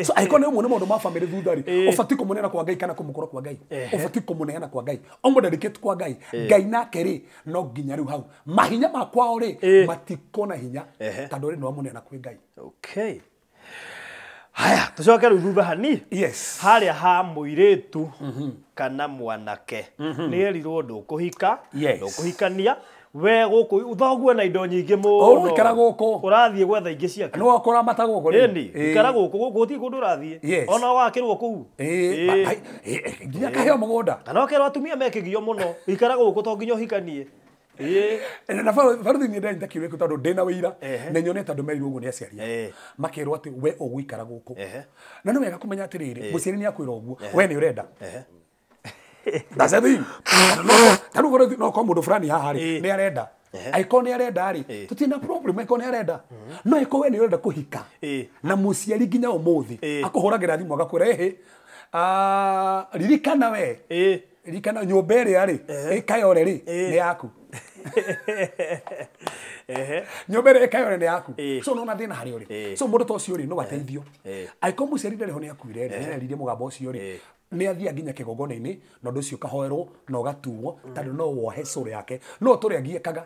So angĩkorwo nĩ ũmwe nĩ maũndũ ma family thutha rĩ ũbatiĩ kũmũneana kwa Ngai kana kũmũkũra kwa Ngai ũbatiĩ kũmũneana kwa Ngai ũmũdedicate kwa Ngai Ngai nake rĩ no nginya rĩu hau mahinya ma kwao rĩ matikona hinya tondũ rĩ nĩ wamũneana kwĩ Ngai. Okay. Haya tucoke rĩu thutha hani. Yes. Harĩa ha mũirĩtu kana mwanake nĩ erirwo ndũkũhika ndũkũhikania we gũkũ thoguo na indo nyingĩ mũno ũikara gũkũ ũrathiĩ gwetha ingĩ ciake no wakora mata gũkũ rĩ ĩni ikara gũkũ gũkũ gũtirĩ kũndũ ũrathiĩ ona wakĩrwo kũu nginya kaheo mũgũnda kana ũkerwo atumia mekĩgio mũno ikara gũkũ to nginya ũhikanie. Na baruthi nĩ ndanyita kiugo gĩkĩ tondũ ndĩna wĩira na nyonete andũ merirwo ũguo nĩ aciari makerwo atĩ we ũgũikara gũkũ na nĩ wega kũmenya atĩrĩrĩ mũciari nĩ akwĩra ũguo we nĩ ũrenda. That's the thing. Tarĩu baruthi no korwo mũndũ fulani haha rĩ nĩ arenda angĩkorwo nĩ arenda rĩ tũtirĩ na problem angĩkorwo nĩ arenda no angĩkorwo we nĩ ũrenda kũhika na mũciari nginya ũmũthĩ akũhũragĩra thimũ agakwĩra ĩhĩ ririkana we ririkana nyũmba ĩrĩa rĩ ĩkayore rĩ nĩ yaku nyũmba ĩrĩa ĩkayore nĩ yaku so nona thĩna harĩa ũrĩ so mũndũ ta ũcio rĩ no ateithio angĩkorwo mũciari ndarĩ ho nĩ akuire rĩ nĩareririe mũgambo ũcio rĩ nĩ athiaga nginya kĩgongona-inĩ na ũndũ ũcio ũkahoerwo na ũgatuo tondũ no wohe soul yake no tũrĩa ngiĩkaga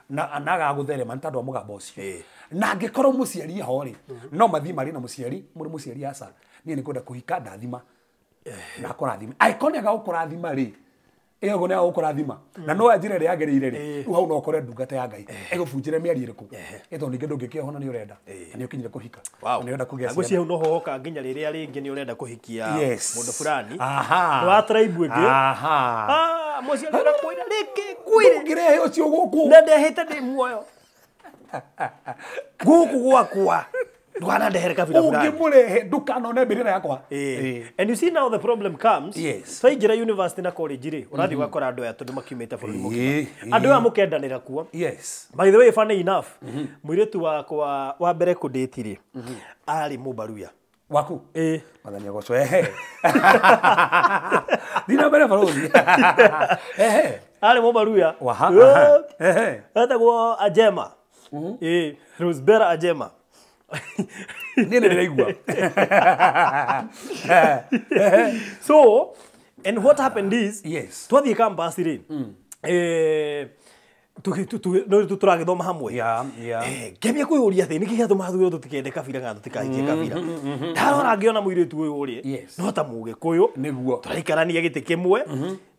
na agagũtherema nĩ tondũ wa mũgambo ũcio na angĩkorwo mũciari ho rĩ no mathiĩ marĩ na mũciari mũrĩ mũciari aca niĩ nĩ kwenda kũhika ndathima na akũrathime angĩkorwo nĩ agagũkũrathima rĩ ĩyo nĩ agagũkũrathima na no njĩra ĩrĩa yagĩrĩire rĩ rĩu hau no ũkore ndungata ya Ngai ĩgũbunjĩre mĩario ĩrĩkũ ĩ tondũ ningĩ ndũngĩkĩohona nĩ ũrenda na nĩ ũkinyire kũhika na nĩ ũrenda kũgĩa ciana. Ngwĩciria hau no hoka nginya rĩrĩa rĩngĩ nĩ ũrenda kũhikia mũndũ fulani nĩ wa tribe ĩngĩ mũciari arakwĩra rĩngĩ ngwĩre ndũngĩrehe ũcio gũkũ na ndehĩte ndĩ muoyo gũkũ gwakwa ndũkanandehere kabira fulani ũngĩmũrehe ndũkanone mbĩrĩra yakwa. And you see now the problem comes. Yes. Twaingĩra university na college rĩ ũrathiĩ ũgakora andũ aya tondũ makiumĩte bũrũri mũgima andũ aya mũkendanĩra kuo. Yes. By the way funny enough mũirĩtu wakwa wa mbere kũndĩti rĩ arĩ mũbaruya waku Mwathani agocwo ehe thina mbere baruthi ehe arĩ mũbaruya ehe etagwo Ajema Rosebera Ajema Niĩ nĩ ndĩraigua. So and what happened is yes twathiĩ campus rĩ tũragĩthoma hamwe ngĩambia kwĩyũria atĩ nĩkĩ gĩatũma thutha tũtikende kabira kana tũtikahikie kabira ndarora ngĩona mũirĩtu ũyũ rĩ no ta mũgĩkũyũ nĩguo tũraikarania gĩtĩ kĩmwe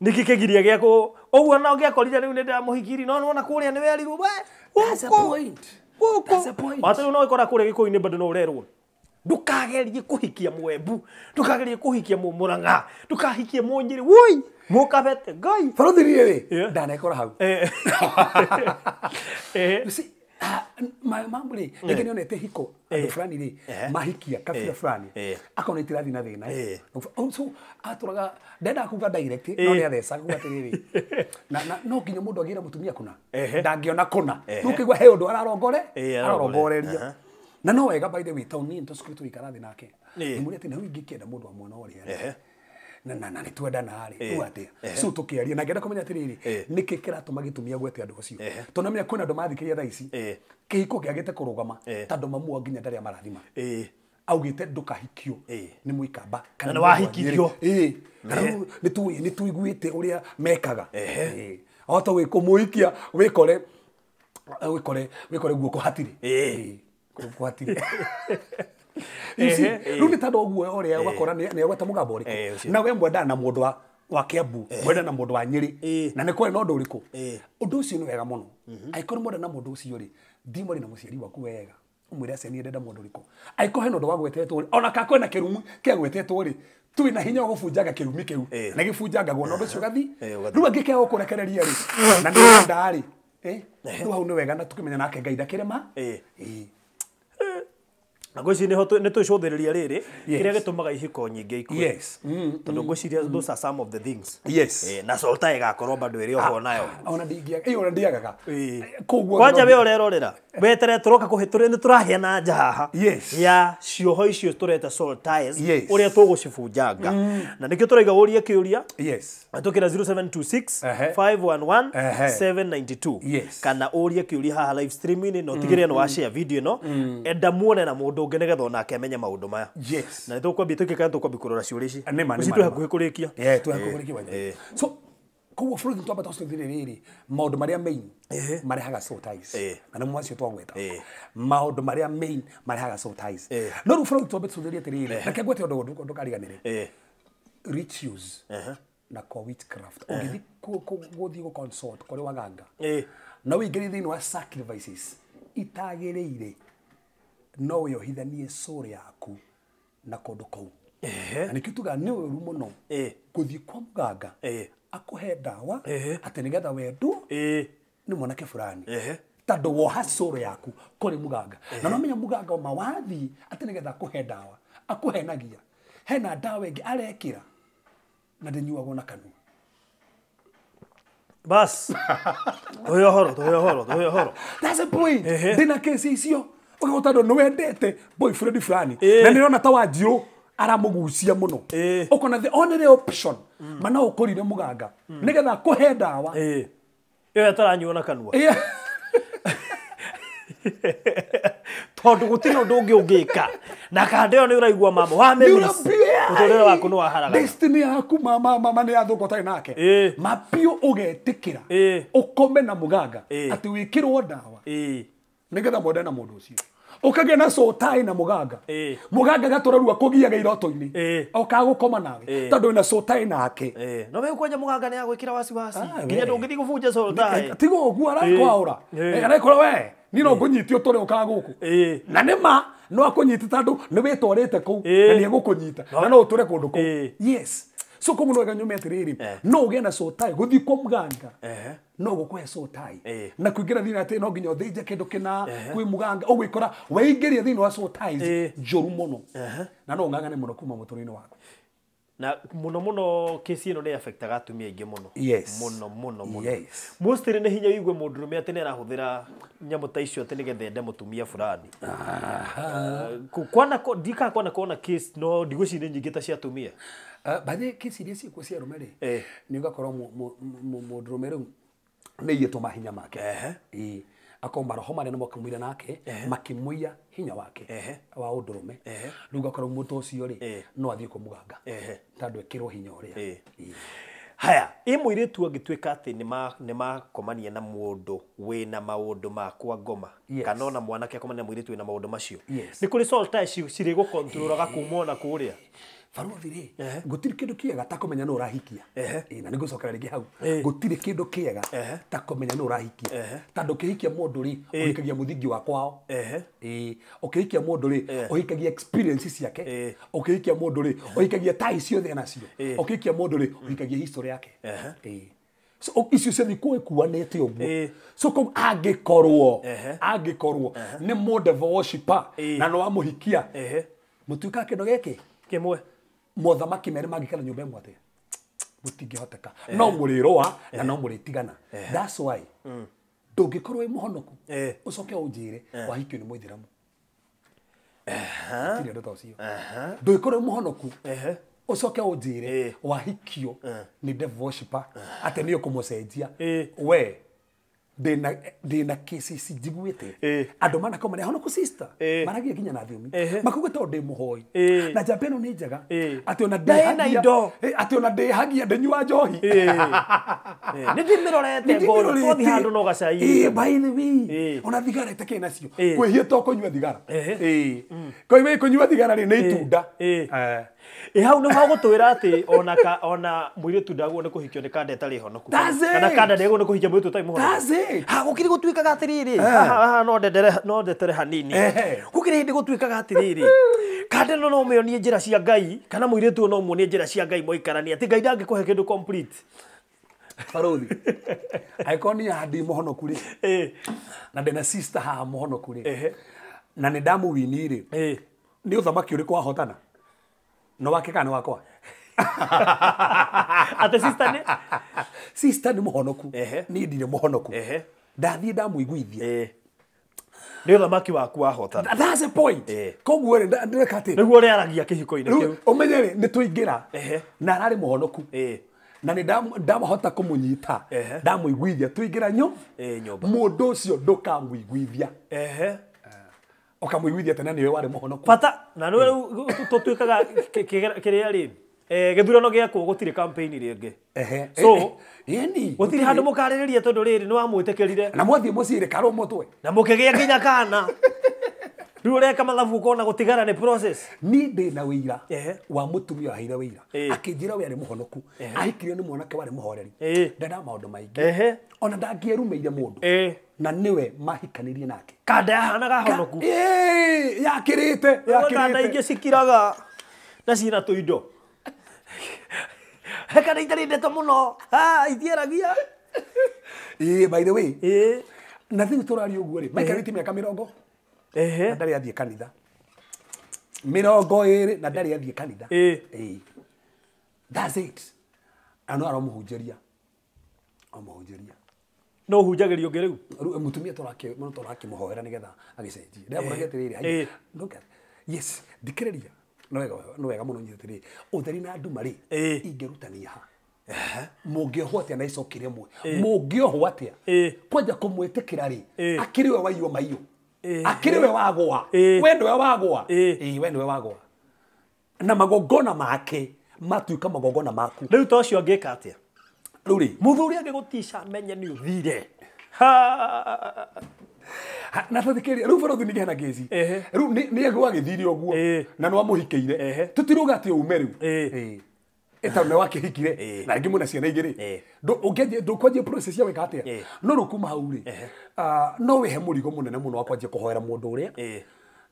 nĩkĩ kĩgiria gĩa kũ ũguo nao gĩakorire rĩu nĩ ndĩramũhikirie no nĩwona kũrĩa nĩ werirwo we That's a point. That's a point. Wata no ikora kũrĩa gĩkũyũ-inĩ bado no ũrerwo ndukagerie kũhikia mwembu ndukagerie kũhikia mũmũrang'a ndukahikie mũnyĩrĩ woi mũkabete ngai baruthi rĩ ndanekora hau. You see Mambo rĩ rĩngĩ nĩonete hiko andũ fulani rĩ mahikia kabira fulani akona itirathi na thĩna so atũraga ndendaga kuga direct no nĩ athecaga kuga atĩrĩrĩ na no nginya mũndũ agĩre mũtumia kũna ndangĩona kũna rĩu ũkĩigua he ũndũ ararongoreria na no wega by the way tondũ niĩ nĩtũcukuru tũgĩikara thĩ nake ngĩmũria atĩ na rĩu ingĩkĩenda mũndũ wa mwena ũrĩa na nĩ twendana rĩ rĩu atĩa so tũkĩaria na ngĩenda kũmenya atĩrĩrĩ nĩkĩ kĩratũma gĩtũmi agwete andũ acio tondũ namenya kwĩna andũ mathikĩria thaa ici kĩhiko kĩagĩte kũrũgama tondũ mamu wao nginya ndarĩ amarathima augĩte ndũkahikio nĩ mũikamba kana nĩ wahikirio nĩ tũiguĩte ũrĩa mekaga ota wĩkũmũhikia wĩkore guoko hatirĩ guoko hatirĩ rĩu nĩ tondũ ũguo ũrĩa ũgakora nĩ agweta mũgambo ũrĩkũ na we mwendana na mũndũ wa Kiambu mwendana na mũndũ wa Nyĩrĩ na nĩ kwarĩ na ũndũ ũrĩkũ ũndũ ũcio nĩ wega mũno angĩkorwo mwendana na mũndũ ũcio rĩ thiĩ mwarie na mũciari waku wega ũmwĩre aca niĩ ndenda mũndũ ũrĩkũ angĩkorwo hena ũndũ wagwetetwo rĩ ona kana kwĩna kĩrumi kĩagwetetwo rĩ twĩ na hinya wa gũbunjanga kĩrumi kĩu na gĩbunjangagwo na ũndũ ũcio ũgathiĩ rĩu angĩkĩaga gũkũrekereria rĩ na nĩ ũrenda rĩ rĩu hau nĩ wega na tũkĩmenya nake Ngai ndakĩrema na ngwĩciria nĩho nĩ twĩcũthĩrĩria rĩrĩ kĩrĩa gĩtũmaga ihiko nyingĩ ikue tondũ ngwĩciria those are some of the things na Soltai ĩgakorwo bado ĩrĩ oho nayo ona ndingĩagaga koguo kwanja we ũrerorera weterere tũroka kũhĩtũrĩa nĩ tũraheana nja haha ya cioho icio tũreta Soltais ũrĩa tũgũcibunjanga na nĩkĩo tũraiga ũrie kĩũria tũkĩra 0726 511 792 kana ũrie kĩũria haha live streaming na ũtigĩrĩre nĩ wa share video ĩno enda muone na mũndũ ũngĩ nĩgetha onake amenye maũndũ maya na nĩtũkwambia tũkĩka nĩtũkwambia kũrora ciũria ici ici twĩ hakuhĩ kũrĩkia twĩ hakuhĩ kũrĩkia so koguo bũrũri twamba tũcũthĩrĩrie rĩrĩ maũndũ marĩa main marehaga soul ties na nĩmo macio twagweta maũndũ marĩa main marehaga soul ties no rĩu bũrũri twambe tũcũthĩrĩrie atĩrĩrĩ reke ngwete ũndũ ndũkariganĩre rituals na kwa witchcraft ũngĩthiĩ gũthiĩ gũ consult kũrĩ waganga na ũingĩre thĩinĩ wa sacrifices itagĩrĩire no wĩohithanie soul yaku na kũndũ kũu na nĩkĩo tugaga nĩ ũru mũno gũthiĩ kwa mũganga akũhe ndawa atĩ nĩgetha wendwo nĩ mwanake fulani tondũ woha soul yaku kũrĩ mũganga na no menya mũganga ma wathiĩ atĩ nĩgetha akũhe ndawa akũhenagia hena ndawa ĩngĩ arekĩra na ndĩnyuagwo na kanua bas tũhe ũhoro that's the point ndĩna kesi icio ũgakora tondũ nĩ wendete boyfriend fulani na nĩrona ta Wanjirũ aramũgucia mũno ũkona the only option mana ũkũrire mũganga nĩgetha akũhe ndawa ĩyo ĩtaranyuo na kanua tondũ gũtirĩ ũndũ ũngĩ ũngĩka na kanda ĩyo nĩ ũraigua mama wa memis mũtũrĩre waku nĩ waharagana destiny yaku mama mama nĩ yathũka ũtarĩ nake mapiũ ũgetĩkĩra ũkome na mũganga atĩ wĩkĩrwo ndawa nĩgetha mwendane na mũndũ ũcio ũkagĩa na soul tie na mũganga mũganga gatũra rĩu akũgiaga iroto-inĩ okaga gũkoma nawe tondũ wĩna soul tie nake no we kwanja mũganga nĩ agwĩkĩra wasiwasi nginya ndũngĩthiĩ gũbunja soul tie tiga ũguo arakwaũra arekora we niĩ no ngũnyite ũtũre ũkaga gũkũ na nĩ ma no akũnyite tondũ nĩ wĩtwarĩte kũu na nĩ egũkũnyita na no ũtũre kũndũ kũu yes so koguo no wega nyume atĩrĩrĩ no ũgĩe na soul tie gũthiĩ kwa mũganga no gũkũhe soul tie na kũingĩra thĩinĩ atĩ no nginya ũthĩnje kĩndũ kĩna kwĩ mũganga ũgwĩkora weingĩria thĩinĩ wa soul ties njũru mũno na no ũng'ang'ane mũno kuma mũtũrĩre-inĩ waku na mũno mũno kesi ĩno nĩ affectaga atumia aingĩ mũno mũno mũno mũno mostly nĩ hinya ũigue mũndũrũme atĩ nĩ arahũthĩra nyamũ ta icio atĩ nĩgetha ende mũtumia fulani kwana ndikaga kwana kuona case no ndigwĩciria nyingĩ ta cia atumia by the way kesi iria ciĩkuo cia arũme rĩ nĩ ũgakorwo mũndũrũme rĩu nĩ aiyĩtwo mahinya make akorwo maroho marĩa nĩmo nake makĩmũiya hinya wake wa ũndũrũme rĩu ũgakorwo mũndũ ũcio rĩ no athiĩ kwa mũganga tondũ ekĩrwo hinya ũrĩa haya ĩ mũirĩtu angĩtuĩka atĩ nĩ makomania na mũndũ wĩna maũndũ ma kwa ngoma kana ona mwanake akomania na mũirĩtu wĩna maũndũ macio nĩ kũrĩ soul ties cirĩ gũkontrolaga kuma ona kũrĩa barothi rĩ gũtirĩ kĩndũ kĩega ta kũmenya nũ ũrahikia na nĩ ngũcokera rĩngĩ hau gũtirĩ kĩndũ kĩega ta kũmenya nũ ũrahikia tondũ ũkĩhikia mũndũ rĩ ũhikagia mũthingi wa kwao ũkĩhikia mũndũ rĩ ũhikagia experience ciake ũkĩhikia mũndũ rĩ ũhikagia tai ciothe enacio ũkĩhikia mũndũ rĩ ũhikagia history yake So icio ciothe ikuanĩte ũguo. So kau angĩkorwo nĩ mũndũ worshiper na no amũhikia mũtuĩkaga kĩndũ gĩkĩ kĩmwe. Mothamaki merĩ mangĩikara nyũmba ĩmwe atĩa? Mũtingĩhoteka. No mũrĩrũa na no mũrĩtigana. That's why ndũngĩkorwo wĩ mũhonoku ũcoke ũnjĩre wahikio nĩ mũithĩramu. Gũtirĩ ũndũ ta ũcio. Ndũngĩkorwo wĩ mũhonoku ũcoke ũnjĩre wahikio nĩ devil worshiper atĩ nĩ ũkũmũcenjia. We ndĩna cases njiguĩte andũ manakorwo marĩ ahonoku sister maragia nginya na thiomi makauga tondũ ndĩ mũhoi na njamba ĩno nĩ njega atĩ ona ndĩhagia ndĩnyua njohi nĩ ndĩmĩrorete ngoro twathi handũ no gacai. By the way ona thigara itakĩrĩ nacio kwĩhia to kũnyua thigara. Koiwe kũnyua thigara rĩ nĩ itunda. Hau nĩ hagũtwĩra atĩ ona mũirĩtu ndagwo nĩ kũhikio nĩ kanda ĩtarĩ honoku kana kanda ndagwo nĩ kũhikia mũirĩtu ũtarĩ mũhonoku. Ha gũkĩrĩ gũtuĩkaga atĩrĩrĩ haha no ndetere hanini. Gũkĩrĩ hĩndĩ gũtuĩkaga atĩrĩrĩ kanda ĩno no mĩonie njĩra cia Ngai kana mũirĩtu no muonie njĩra cia Ngai moikaranie atĩ Ngai ndangĩkũhe kĩndũ complete. Barothi angĩkorwo niĩ haha ndĩ mũhonoku rĩ na ndĩna sister haha mũhonoku rĩ na nĩ ndamũwini rĩ nĩ ũthamaki ũrĩkũ wahotana? No wake kana wakwa? Ate sister nĩ? Sister nĩ mũhonoku. Niĩ ndirĩ mũhonoku. Ndathiĩ ndamũiguithia. Nĩ ũthamaki waku wahotana. That's the point. Koguo rĩ ndĩreka atĩ nĩguo ũrĩaragia kĩhiko-inĩ kĩu. Ũmenye rĩ nĩ tũingĩra na ararĩ mũhonoku na nĩ ndamahota kũmũnyita ndamũiguithia tũingĩra nyũmba mũndũ ũcio ndũkamũiguithia. Ũkamũiguithia tena nĩwe warĩ mũhonoku. Bata na nĩwe tũtuĩkaga kĩrĩa rĩ gĩthurano gĩakwo gũtirĩ campaign rĩngĩ. So gũtirĩ handũ mũkarĩrĩria tondũ rĩrĩ nĩ wamwĩtĩkĩrire na mwathiĩ mũciĩ rĩ karwo mũtwe na mũkĩgĩa nginya kana. Rĩu ũreka mathabu ũkona gũtigara nĩ process. Niĩ ndĩna wĩira wa mũtumia waheire wĩira akĩnjĩra we arĩ mũhonoku ahikirio nĩ mwanake warĩ mũhoreri ndendaga maũndũ maingĩ ona ndangĩerumeire mũndũ na nĩwe mahikanĩrie nake. Kanda yahanaga honoku. Yakĩrĩte kanda ingĩ cikiraga na ciĩna tũindo. He kanda itarĩ ndeto mũno itiaragia. By the way na rĩu tũraria ũguo rĩ maikarĩte mĩaka 20 na ndarĩ athiĩ kanitha. 20 na ndarĩ athiĩ kanitha. That's it. Na no aramũhunjĩria. No ũhunjagĩrio ũngĩ rĩu? Rĩu mũtumia tũrakĩmũhoera nĩgetha agĩcenjie. Ndĩramũragia atĩrĩrĩ, yes, thikĩrĩria. No wega mũno nyite atĩrĩrĩ, ũtheri na nduma rĩ ingĩrutania ha? Mũngĩohwo atĩa na icoki rĩmwe? Mũngĩohwo atĩa? Kwanja kũmwĩtĩkĩra rĩ akĩrĩ we waiywo maiyo. Akĩrĩ we wagwa. We nĩwe wagwa. We nĩwe wagwa. Na magongona make matuĩka magongona maku. Rĩu ta ũcio angĩka atĩa? Rĩu rĩ mũthuri angĩgũtica menye nĩ ũthire. Na tũthikĩrĩria rĩu barothi ningĩ hena kĩci. Rĩu nĩ agĩthire ũguo na nĩ wamũhikĩire. Tũtirauga atĩ ume rĩu. Ĩtondũ nĩ wakĩhikire na rĩngĩ mwĩna ciana igĩrĩ. Ndũkwanjia process ya gwĩka atĩa. No rĩu kuma hau rĩ no wĩhe mũrigo mũnene mũno wa kwanjia kũhoera mũndũ ũrĩa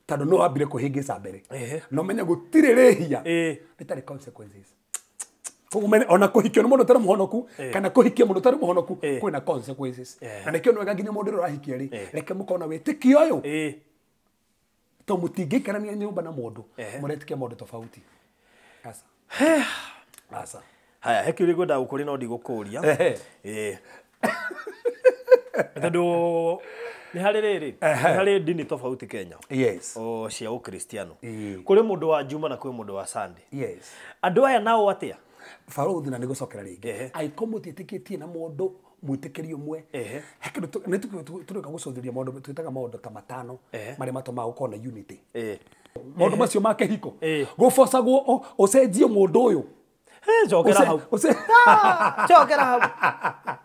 tondũ no wambire kũhĩngĩca mbere. Na ũmenye gũtirĩ rĩhia rĩtarĩ consequences. Ona kũhikio nĩ mũndũ ũtarĩ mũhonoku kana kũhikia mũndũ ũtarĩ mũhonoku kwĩna consequences. Na nĩkĩo nĩ wega nginya mũndũ ũrĩa ũrahikia rĩ reke mũkorwo na wĩtĩkio ũyũ tondũ mũtingĩikarania nyũmba na mũndũ mũretĩkia maũndũ tofauti. Aca. Aca. Haya, he kĩũria ngwendaga gũkũria no ndigũkũria. Tondũ nĩ harĩ rĩrĩ nĩ harĩ ndini tofauti Kenya. Yes. O cia ũkristiano. Kũrĩ mũndũ wa Juma na kwĩ mũndũ wa Sunday. Yes. Andũ aya nao atĩa? Barothi na nĩgũcokera rĩngĩ. Angĩkorwo mũtiĩtĩkĩtie na mũndũ mwĩtĩkĩri ũmwe he kĩndũ nĩ tũreka gũcũthĩrĩria maũndũ twĩtaga maũndũ ta matano marĩa matũmaga gũkorwo na unity. Maũndũ macio ma kĩhiko gũbocagwo ũcenjie mũndũ ũyũ. Cokera hau. Cokera hau.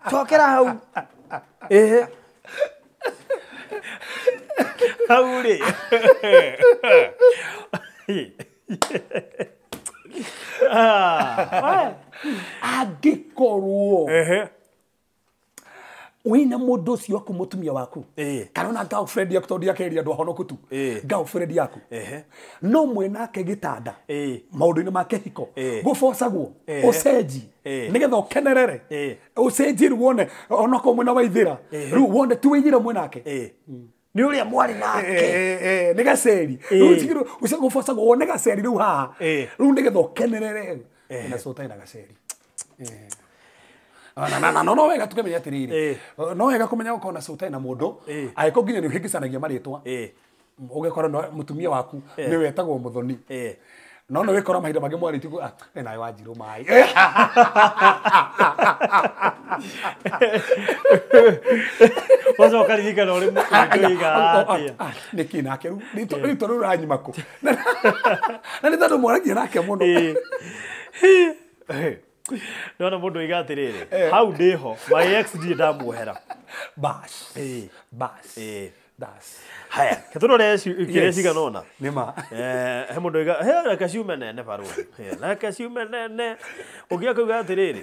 Cokera hau. Hau rĩ. Angĩkorwo wĩna mũndũ Mũndũ ũcio waku mũtumia waku kana ona girlfriend yaku tondũ ndiakeria andũ ahonoku tu girlfriend yaku no mwĩnake gĩtanda maũndũ-inĩ ma kĩhiko gũbocagwo ũcenji nĩgetha ũkenerere ũcenji rĩu wone onokorwo mwĩna waithĩra rĩu wone ti wĩithĩra mwĩnake nĩ ũrĩa mwarĩ nake nĩ gaceri rĩu gũbocagwo wone gaceri rĩu haha rĩu nĩgetha ũkenerere na sotai na gaceri na no wega tukemenya atiriri no wega kumenya ukorwo na sotai na mundu angĩkorwo nginya nĩ ũhĩngĩcanagia marĩtwa ũgekora no mũtumia waku nĩ wetagwo Muthoni no no wikora mahinda mangĩ mwarĩtie nawe Wanjirũ maĩ wacoka ririkana ũrĩ mũiga atĩa nĩkĩ nake rĩu rĩtwa rĩu ranyuma kũ na nĩ tondũ mwaragia nake mũno ndona mũndũ oiga atĩrĩrĩ hau ndĩho my ex ndirĩ ndamuohera bas bas das haya tũrore kĩrĩa cigana ũna nĩma he mũndũ oiga he reke ciume nene barũthi reke ciume nene ũngĩ akauga atĩrĩrĩ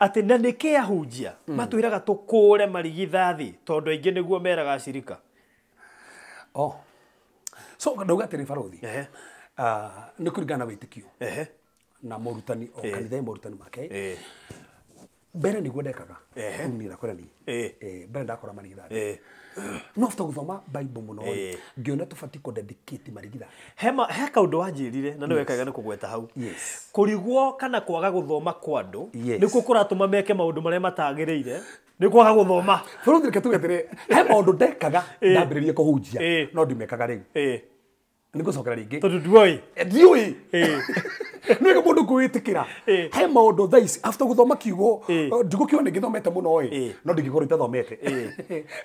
atĩ na nĩkĩ ahunjia matwĩraga tũkũre marigithathi tondũ aingĩ nĩguo meraga acirika oh so ndauga atĩrĩ barũthi nĩ kũringana na wĩtĩkio na morutani o kanitha morutani make mbere nĩguo ndekaga rĩu niĩ ndakora niĩ mbere ndakora marigithathi no after gũthoma Bible mũno ngĩona tũbatiĩ kũ dedicate marigithathi he kaũndũ wanjĩrire na nĩ wekaga nĩ kũgweta hau kũrigwo kana kwaga gũthoma kwa andũ nĩkuo kũratũma meke maũndũ marĩa matagĩrĩire nĩ kwaga gũthoma bũrũri reke tuge atĩrĩ he maũndũ ndekaga ndambĩrĩrie kũhunjia no ndimekaga rĩu nĩngũcokera rĩngĩ tondũ ndiũĩ ndiũĩ nĩ wega mũndũ kwĩĩtĩkĩra he maũndũ thaa ici after gũthoma kiugo ndigũkiuga nĩ ngĩthomete mũno ĩ no ndingĩkorwo itathomete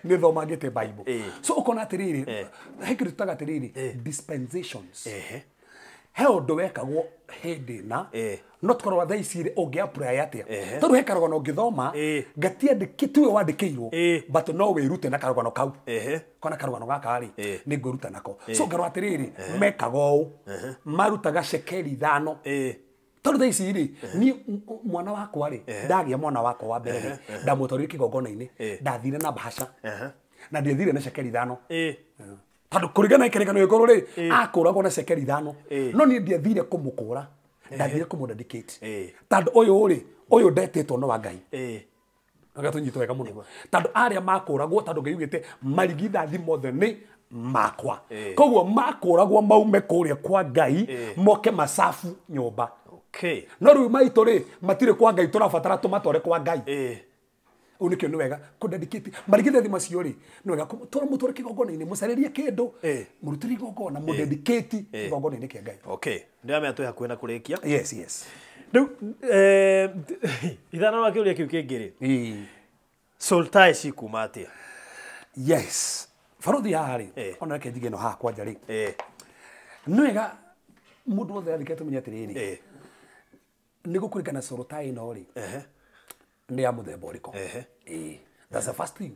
nĩ thomangĩte Bible so ũkona atĩrĩrĩ he kĩndũ tũtaga atĩrĩrĩ dispensations he ũndũ wekagwo hĩndĩ na no tũkorwo thaa ici rĩ ũngĩ apply atĩa tondũ he karũgano ũngĩthoma gatiandĩkĩ tiwe wandĩkĩirwo but no wĩrute na karũgano kau kona karũgano gaka rĩ nĩ ngwĩruta nako so ngarora atĩrĩrĩ mekaga ũũ marutaga cekeri 5 tondũ thaa ici rĩ niĩ mwana wakwa rĩ ndagĩa mwana wakwa wa mbere rĩ ndamũtwarire kĩgongona-inĩ ndathire na bahasha na ndiathire na cekeri 5 tondũ kũringana na kĩrĩkanĩro gĩkũrũ rĩ akũragwo na cekeri 5 no niĩ ndiathire kũmũkũra ndathire kũmũ-dedicate tondũ ũyũ rĩ ũyũ ndetĩtwo nĩ wa Ngai agatũnyitwo wega mũno tondũ arĩa makũragwo tondũ Ngai augĩte marigithathi mothe nĩ makwa koguo makũragwo maume kũrĩa kwa Ngai moke macabu nyũmba no rĩu maitũ rĩ matirĩ kwa Ngai tũrabatara tũmatware kwa Ngai ũũ nĩkĩo nĩ wega kũ-dedicate marigithathi macio rĩ nĩ wega mũtware kĩgongona-inĩ mũcarĩrie kĩndũ mũrutĩre igongona mũdedicate kĩgongona-inĩ kĩa Ngai okay ndĩramenya twĩ hakuhĩ na kũrĩkia yes yes rĩu ithano wa kĩũria kĩu kĩngĩ rĩ soul tie cikuma atĩa yes barũthi haha rĩ ona reke njige ĩno haha kwanja rĩ nĩ wega mũndũ wothe athike tũmenye atĩrĩrĩ nĩ gũkũringana soul tie ĩno rĩ nĩ ya mũthemba ũrĩkũ that's the first thing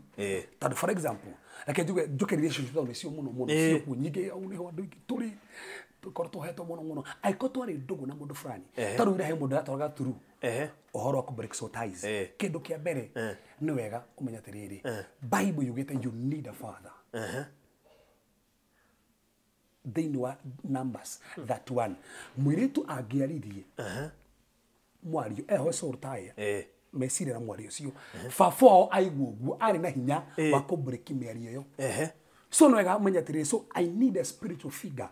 tondũ for example reke njuge njuke relationship tondũ nĩcio mũno mũno ciĩkuo nyingĩ au nĩho andũ aingĩ tũrĩ tũkorwo tũhetwo mũno mũno angĩkorwo twarĩ ndũgũ na mũndũ fulani tondũ ira he mũndũ aratwaraga through ũhoro wa kũ break soul ties kĩndũ kĩa mbere nĩ wega ũmenye atĩrĩrĩ Bible yugĩte you need a father thĩinĩ wa Numbers 31 mũirĩtu angĩaririe mwario eho soul tie meciria na mwario ũcio baba wao aigua ũguo arĩ na hinya wa kũbreak mĩario ĩyo so nĩ wega ũmenye atĩrĩrĩ so I need a spiritual figure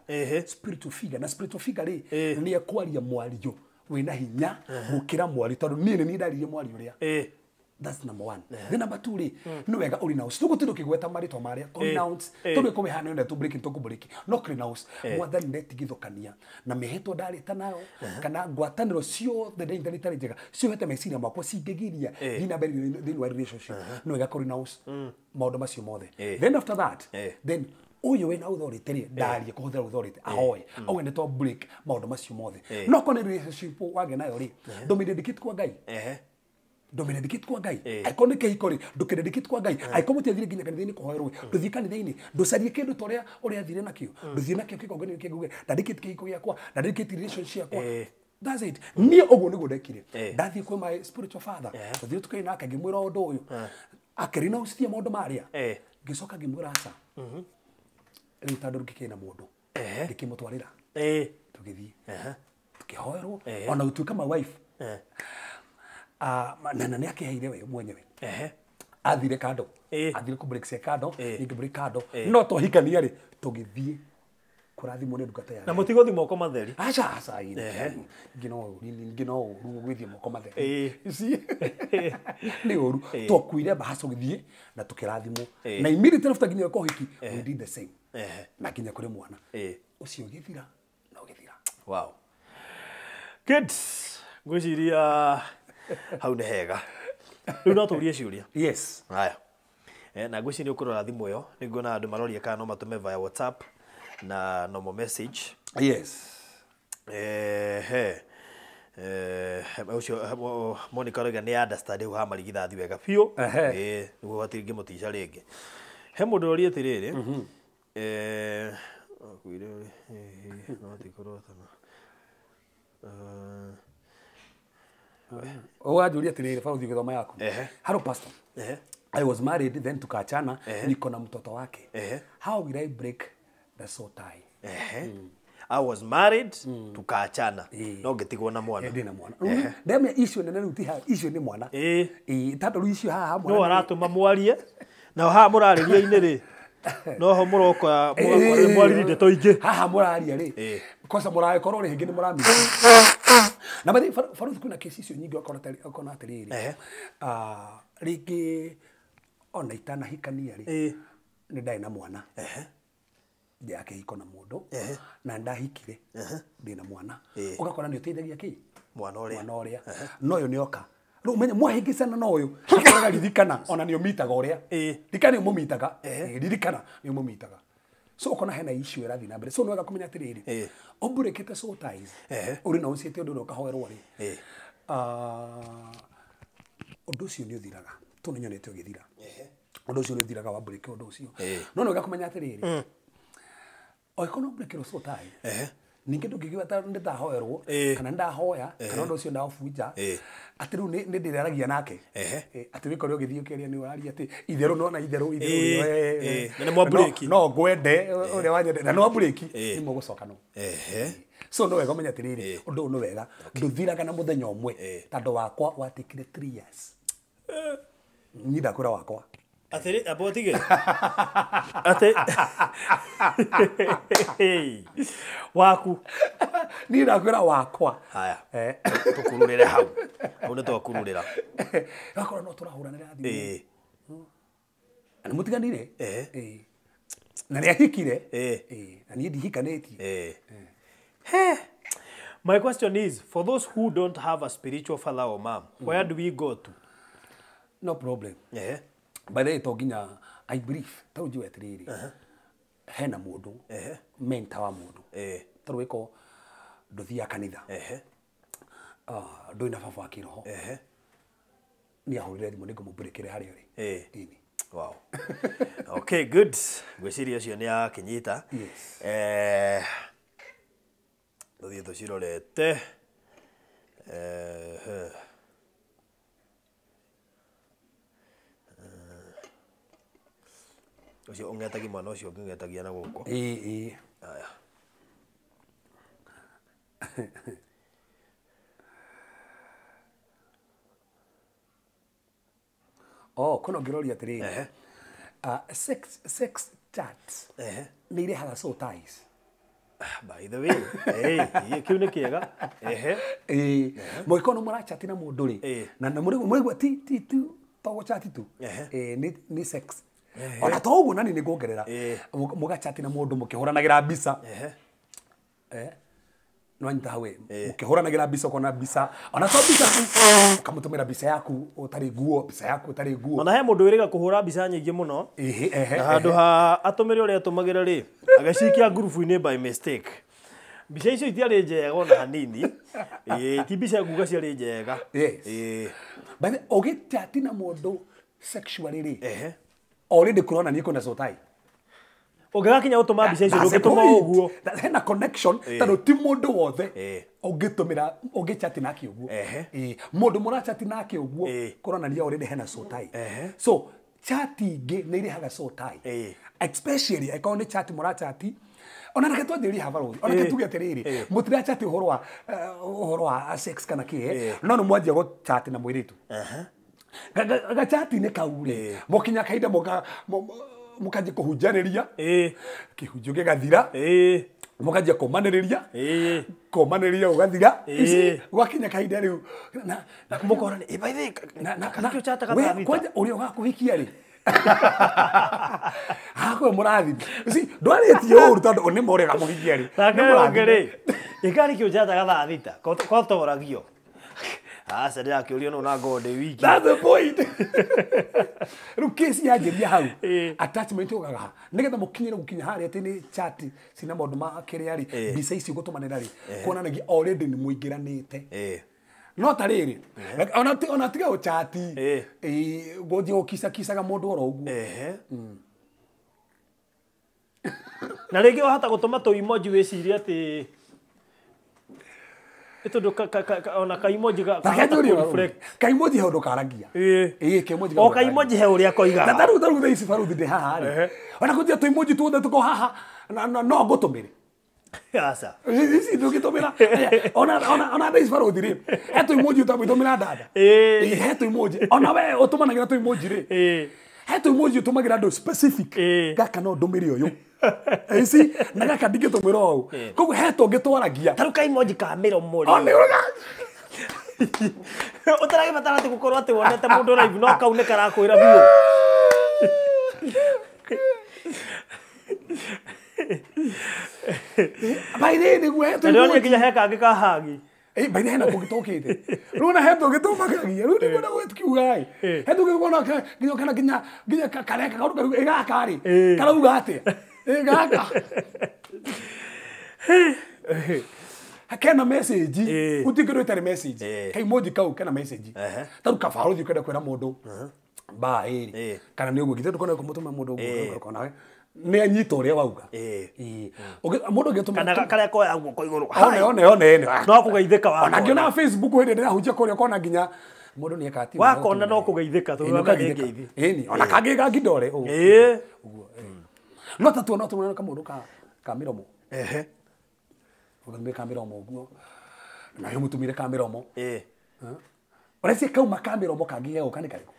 spiritual figure na spiritual figure rĩ nĩ ekwaria mwario wĩna hinya gũkĩra mwario tondũ niĩ nĩ niĩ ndaririe mwario ũrĩa that's number one then number two rĩ nĩ wega ũrenounce tũgũtinda ũkĩgweta marĩtwa marĩa kũrenounce tondũ ĩkũmĩhana ĩno tũbreak tũkũbreak no kũrenounce mwathani ndetigithũkania na mĩhĩtwa ndarĩta nayo kana ngwatanĩro ciothe ndaitanĩte itarĩ njega ciohete meciria makwa cingĩgiria thiĩ na mbere thĩinĩ wa relationship nĩ wega kũrenounce maũndũ macio mothe then after that then ũyũ wĩna authority rĩ ndarie kũhũthĩra authority ahoe auge nĩ twa break maũndũ macio mothe no korwo nĩ relationship wagĩa nayo rĩ ndũmĩdedicate kwa Ngai ndũmĩdedicate kwa Ngai angĩkorwo nĩ kĩhiko rĩ ndũkĩdedicate kwa Ngai angĩkorwo mũtiathire nginya kanitha-inĩ kũhoerwo ndũthiĩ kanitha-inĩ ndũcarie kĩndũ ta ũrĩa ũrĩa athire nakĩo ndũthiĩ nakĩo kĩgongona-inĩ kĩa Ngai ndadedicate kĩhiko gĩakwa ndadedicate relationship yakwa That's it. Niĩ ũguo nĩguo ndekire. Ndathiĩ kwĩ my spiritual father. Tũthiĩ tũkĩaria nake ngĩmwĩra ũndũ ũyũ. Akĩrinounce maũndũ marĩa. Ngĩcoka ngĩmwĩra aca. Rĩu tondũ ngĩkĩrĩ na mũndũ. Ngĩkĩmũtwarĩra. Tũgĩthiĩ. Tũkĩhoerwo. Ona gũtuĩka my wife. Na nĩ akĩheire we mwenyewe. Athire kando. Athire kũ break cia kando. Niĩ break kando. No twahikania rĩ tũgĩthiĩ kũrathimwo nĩ ndungata ya Na mũtigũthiĩ moko matheri. Aca aca ngĩ no ũru gwĩthiĩ moko matheri. Ici nĩ ũru. Twakuire mbahaca ũgĩthiĩ na tũkĩrathimwo. Na immediately after nginya ũhiki we did the same. Na nginya kũrĩ mwana. Ũcio ũgĩthira na ũgĩthira. Wow. Good. Ngwĩciria hau nĩ hega. Rĩu no tũrie ciũria. Yes. Haya. Na ngwĩciria ũkũrora thimũ ĩyo nĩnguona andũ maroria kana no matũme via WhatsApp na normal message. Yes. Ũcio Monica arauga nĩ understand hau ha marigithathi wega biũ. Nĩguo hatingĩmũtica rĩngĩ. He mũndũ ũroria atĩrĩrĩ. Akuire no ti kũrotana. Ũganjũria atĩrĩrĩ Baruthi gĩthoma yaku. Hello pastor. I was married then tukaachana, niko na mtoto wake. How will I break the soul tie? I was married tukaachana. No ngĩtigwo na mwana. Ndĩ na mwana. Ndemia icio nene rĩu ti haha, icio nĩ mwana. Tondũ rĩu icio haha mwana. No aratũma mwarie. Na haha mũrarĩria-inĩ rĩ. No ho mũroka mwariri ndeto ingĩ. Haha mũraria rĩ. Kosa mũragĩkorwo rĩ hĩngĩ nĩ mũramenya. Na bathi Baruthi kwĩna kesi icio nyingĩ ũkona atĩrĩrĩ. Rĩngĩ ona itanahikania rĩ. Nĩ ndarĩ na mwana. Ndĩ ya kĩhiko na mũndũ. Na ndahikire. Ndĩ na mwana. Ũgakora nĩ ũteithagia kĩ? Mwana ũrĩa. Mwana ũrĩa. No ũyũ nĩ oka. Rĩu ũmenye mwahĩngĩcana na ũyũ. Akoraga ririkana ona nĩ ũmitaga ũrĩa. Ririkana nĩ ũmũmitaga. Ririkana nĩ ũmũmitaga. So ũkona hena issue ĩrathiĩ na mbere. So nĩ wega kũmenya atĩrĩrĩ. Ũmburekete soul ties. Ũrĩ na ũciĩte ũndũ ũrĩa ũkahoerwo rĩ. Ũndũ ũcio nĩ ũthiraga. Tondũ nĩ nyonete ũgĩthira. Ũndũ ũcio nĩ ũthiraga wa break ũndũ ũcio. No nĩ wega kũmenya atĩrĩrĩ. Oĩkorwo no break soul tie. Ningĩ ndũngĩkiuga ta nĩndahoerwo kana nĩndahoya kana ũndũ ũcio ndaũbunja atĩ rĩu nĩ ndĩraragia nake atĩ wĩkore ũgĩthiĩ ũkĩaria nĩ ũraria atĩ itherũ nona itherũ itherũ na nĩ mwamburĩki no ngwende ũrĩa wanyende na nĩ wamburĩki nĩ mũgũcoka no. So no wega ũmenye atĩrĩrĩ ũndũ ũyũ nĩ wega ndũthiraga na mũthenya ũmwe tondũ wakwa watikire 3 years. Niĩ ndakwĩra wakwa. Atĩrĩ amba ũtige. Atĩ waku. Niĩ ndakwĩra wakwa. Haya. Tũkururĩre hau. Hau nĩ twakururĩra. Gakorwo no tũrahũranĩra thimũ. Na nĩ mũtiganire. Na nĩ ahikire. Na niĩ ndihikanĩtie. My question is, for those who don't have a spiritual father or mom, where do we go to? No problem. By the way, to nginya I believe ta njiwe atĩrĩrĩ. Hena mũndũ mentor wa mũndũ. Tondũ wĩko ndũthiaga kanitha. Ndũrĩ na baba wa kĩroho. Nĩ ahũrĩre thimũ nĩngũmũbreakĩre harĩa arĩ. Wow. Okay, good. Ngwĩciria ũcio nĩ akĩnyita. Yes. Tũthiĩ tũcirorete. Ũcio ũng'etagia mwana ũcio ũngĩ ũng'etagia na gũkũ. Haya. Oh, kwĩna ũngĩroria atĩrĩrĩ. Sex chats nĩ irehaga soul ties. By the way, kĩu nĩ kĩega. Mũngĩkorwo nĩ mũrachati na mũndũ rĩ, na mũraigua ti tu to gũchati tu. Nĩ sex. Ona to ũguo nani nĩ nguongerera. Mũgachati na mũndũ mũkĩhũranagĩra mbica. Nĩwanyita hau ĩ. Mũkĩhũranagĩra mbica ũkona mbica. Ona to mbica tu ũkamũtũmĩra mbica yaku ũtarĩ nguo, mbica yaku ũtarĩ nguo. Ona he mũndũ wĩrĩga kũhũra mbica nyingĩ mũno. Na handũ ha atũmĩre ũrĩa atũmagĩra rĩ, agĩcikia ngurubu-inĩ by mistake. Mbica icio itiarĩ njega ona hanini. Ti mbica nguga ciarĩ njega. Yes. By the ũgĩchati na mũndũ sexually rĩ, already kũronania kwĩna soul tie. Ũngĩgakinya gũtũma mbica icio ndũngĩtũma ũguo. Hena connection tondũ ti mũndũ wothe ũngĩtũmĩra ũngĩchati nake ũguo. Mũndũ mũrachati nake ũguo kũronania already hena soul tie. So chat ingĩ nĩ irehaga soul tie. Especially angĩkorwo nĩ chat mũrachati ona reke twanjĩrĩrie haha barothi ona reke tuge atĩrĩrĩ mũtirachati ũhoro wa sex kana kĩ no nĩ mwanjia gũchati na mũirĩtu. Gachati-inĩ kau rĩ mũkinya kahinda mũkanjia kũhunjanĩria kĩhunjio gĩgathira mũkanjia kũmanĩrĩria kũmanĩrĩria gũgathira gwakinya kahinda rĩu mũkona nĩ by the way kwanja ũrĩa ũgakũhikia rĩ hakwe mũrathime ndwarĩtie ũru tondũ nĩ mũrĩa ũgamũhikia rĩ nĩ mũrathime ĩkarĩ kĩo chataga thaa thita kotoragio. Aca ndĩrakĩũrio no na ngorwo ndĩ wiki. That's the point. Rĩu kesi yanjĩria hau attachment ũgaga ha nĩgetha mũkinyĩre gũkinya harĩa atĩ nĩ chat cina maũndũ ma kĩrĩa rĩ mbica ici ũgũtũmanĩra rĩ kuonanagia already nĩ mũingĩranĩte. No ta rĩrĩ ona tiga ũchati gũthiĩ gũkicakicaga mũndũ oro ũguo. Na rĩngĩ wahota gũtũma tũ emoji wĩcirie atĩ itondo ona ka emoji ga ka emoji he ũndũ karagia. Ka emoji o ka emoji he ũrĩa koigaga. Na tarĩu thaa ici baruthi ndĩ haha rĩ ona kũnjia tũ emoji tuothe tũko haha no ngũtũmĩre. Aca ici ndũngĩtũmĩra ona thaa ici baruthi rĩ he tũ emoji ũtamĩtũmĩra dada. He tũ emoji ona we ũtũmanagĩra tũ emoji rĩ he tũ emoji ũtũmagĩra andũ specific gaka no ndũmĩre ũyũ. Ici na gaka ndingĩtũmĩra ũũ koguo he tũngĩtwaragia tarĩu ka emoji ka mĩromo rĩ ũtaragĩbatara atĩ gũkorwo atĩ wonete mũndũ live no kau nĩ karakwĩra biũ. By the way nĩguo he tũ emoji nginya he kangĩ ka hagi. By the way hena kũngĩ tũkĩte rĩu ona he tũngĩtũmakagia rĩu nĩguo na tukiuga ĩ he tũngĩkona nginya kana nginya nginya kareka kaũndũ kau gaka rĩ karauga atĩa gaka kena message utikirwo itarĩ message ka emoji kau kena message tarĩu kabaruthi ũkenda kwĩra mũndũ mbaa ĩrĩ kana nĩ ũguo githĩ ndũkona kũmũtũma mũndũ ũguo ũkona nĩ anyita ũrĩa wauga. Mũndũ ũngĩtũma kana karĩa koya guoko igũrũ one one no kũgeithĩka wakona ona ngĩona Facebook hĩndĩ ndĩrahunjia kũrĩa ũkona nginya mũndũ nĩ eka wakona no kũgeithĩka tondũ nĩ ngeithi ona kangĩ gangindore ũguo no ta tuona tũmwana kamũndũ ka mĩromo ũgatũmĩre ka mĩromo ũguo na yo mũtũmĩre ka mĩromo ũreciria kauma ka mĩromo kangĩ gegũka nĩ karĩkũ?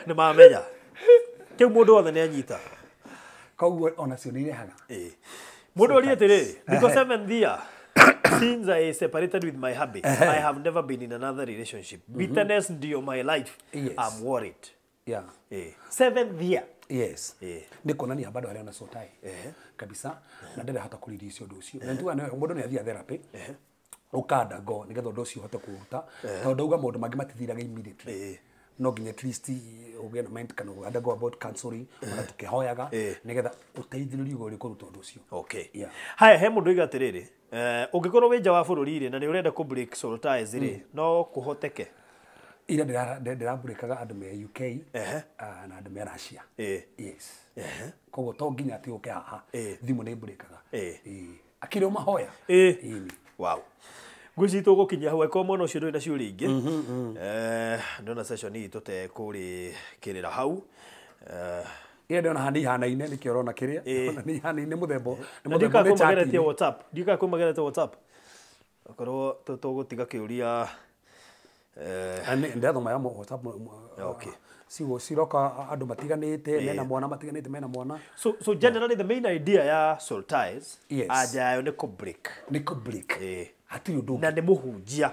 Nĩ mamenya kĩu mũndũ wothe nĩ anyita koguo onacio nĩ irehaga. Mũndũ orie atĩrĩrĩ because seventh year since I separated with my hubby I have never been in another relationship. Bitterness ndio my life. Yes. I'm worried. Yeah. Seventh year. Yes. Nĩ kuonania bado harĩa ona soul tie kabisa na ndĩrahota hata kũrelease ũndũ ũcio na nĩtuga mũndũ nĩ athiaga therapy ũkanda ngo nĩgetha ũndũ ũcio ũhote kũũruta tondũ ndauga maũndũ mangĩ matithiraga immediately no nginya at least ũgĩe na mind kana undergo about counseling ona tũkĩhoyaga nĩgetha ũteithĩrĩrio ũrĩ kũruta ũndũ ũcio. Okay. Haya he mũndũ oiga atĩrĩrĩ ũngĩkorwo wĩ nja wa bũrũri rĩ na nĩ ũrenda kũ break soul ties rĩ no kũhoteke? Ira ndĩrabreakaga andũ me UK na andũ me Russia. Yes. Koguo to nginya atĩ ũke haha thimũ nĩ breakaga akĩrĩ o mahoya. Wow. Ngwĩciria tũgũkinyia hau angĩkorwo mwena ũcio ndũrĩ na ciũria ingĩ ndona session itũ tekũrĩkĩrĩra hau. Ira ndĩrona haha nĩ ihanaine nĩkĩo ũrona kĩrĩa ona nĩ ihanaine mũthemba nĩ mũthemba nĩ chat WhatsApp ndikaga kwĩmageretie WhatsApp okorwo tũgũtiga kĩũria ndĩrathoma ya WhatsApp. Okay. Cigo ciroka andũ matiganĩte mena mwana matiganĩte mena mwana. So generally the main idea ya soul ties anja yayo nĩ kũ break. Nĩ kũ break. Hatirĩ ũndũ na nĩ mũhunjia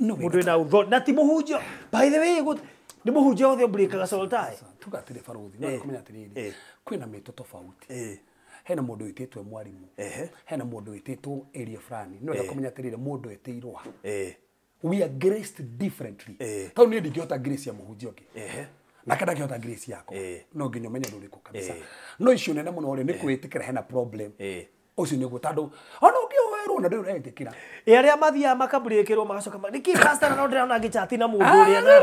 mũndũ wĩna utho na ti mũhunjia by the way nĩ mũhunjia wothe ũbreakaga soul tie. Tuga atĩrĩ barothi no kũmenya atĩrĩrĩ kwĩna mĩto tofauti. Hena mũndũ wĩtĩtwo mwarimu hena mũndũ wĩtĩtwo area fulani no wega kũmenya atĩrĩrĩ mũndũ etĩirwo ha. We are graced differently. Tondũ niĩ ndingĩhota grace ya mũhunjia ũngĩ na kada ndangĩhota grace yakwa no nginya ũmenye ũndũ ũrĩkũ kabisa. No icio nene mũno rĩ nĩ kwĩtĩkĩra hena problem ũcio nĩguo tondũ ona ũngĩhoya Ũrahoerwo na ndũrĩ ũretĩkĩra. Ĩ arĩa mathiaga makaburĩkĩrwo magacoka nĩkĩ pastor, na no ndĩrona ngĩchati na mũndũ ũrĩa, na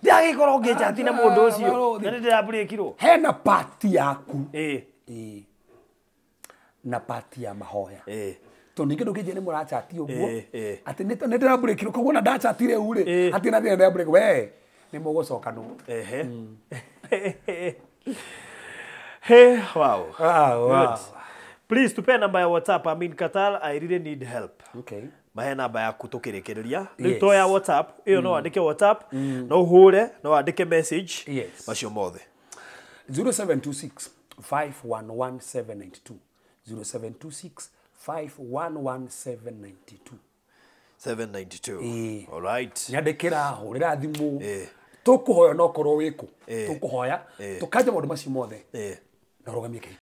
ndagĩkorwo ngĩchati na mũndũ ũcio Barũthi. na nĩ ndĩraburĩkirwo. Hena part yaku. Ĩĩ. Na part ya mahoya. Tondũ ningĩ ndũkĩnjia nĩ mũrachati ũguo Ĩĩ, ĩĩ. atĩ nĩ ndĩraburĩkirwo, koguo na ndachatire rĩu rĩ, atĩ na thĩna ndĩraburĩkirwo, we nĩ mũgũcokanwo. Ehe. Hey, wow. Wow. Good. Please tupe namba ya WhatsApp. I'm in Qatar. I really need help. Okay. Mahe namba yaku tukĩrĩkĩrĩria rĩu. To ya WhatsApp ĩyo, no wandĩke WhatsApp, no ũhũre, no wandĩke message. Macio mothe. 0726 511792, 0726 511792. 792. Ĩĩ. All right. Nyandĩkĩra, hũrĩra thimũ. Tũkũhoya no korwo wĩkũ. Tũkũhoya tũkanja maũndũ macio mothe na ũrũgamie kĩhiko.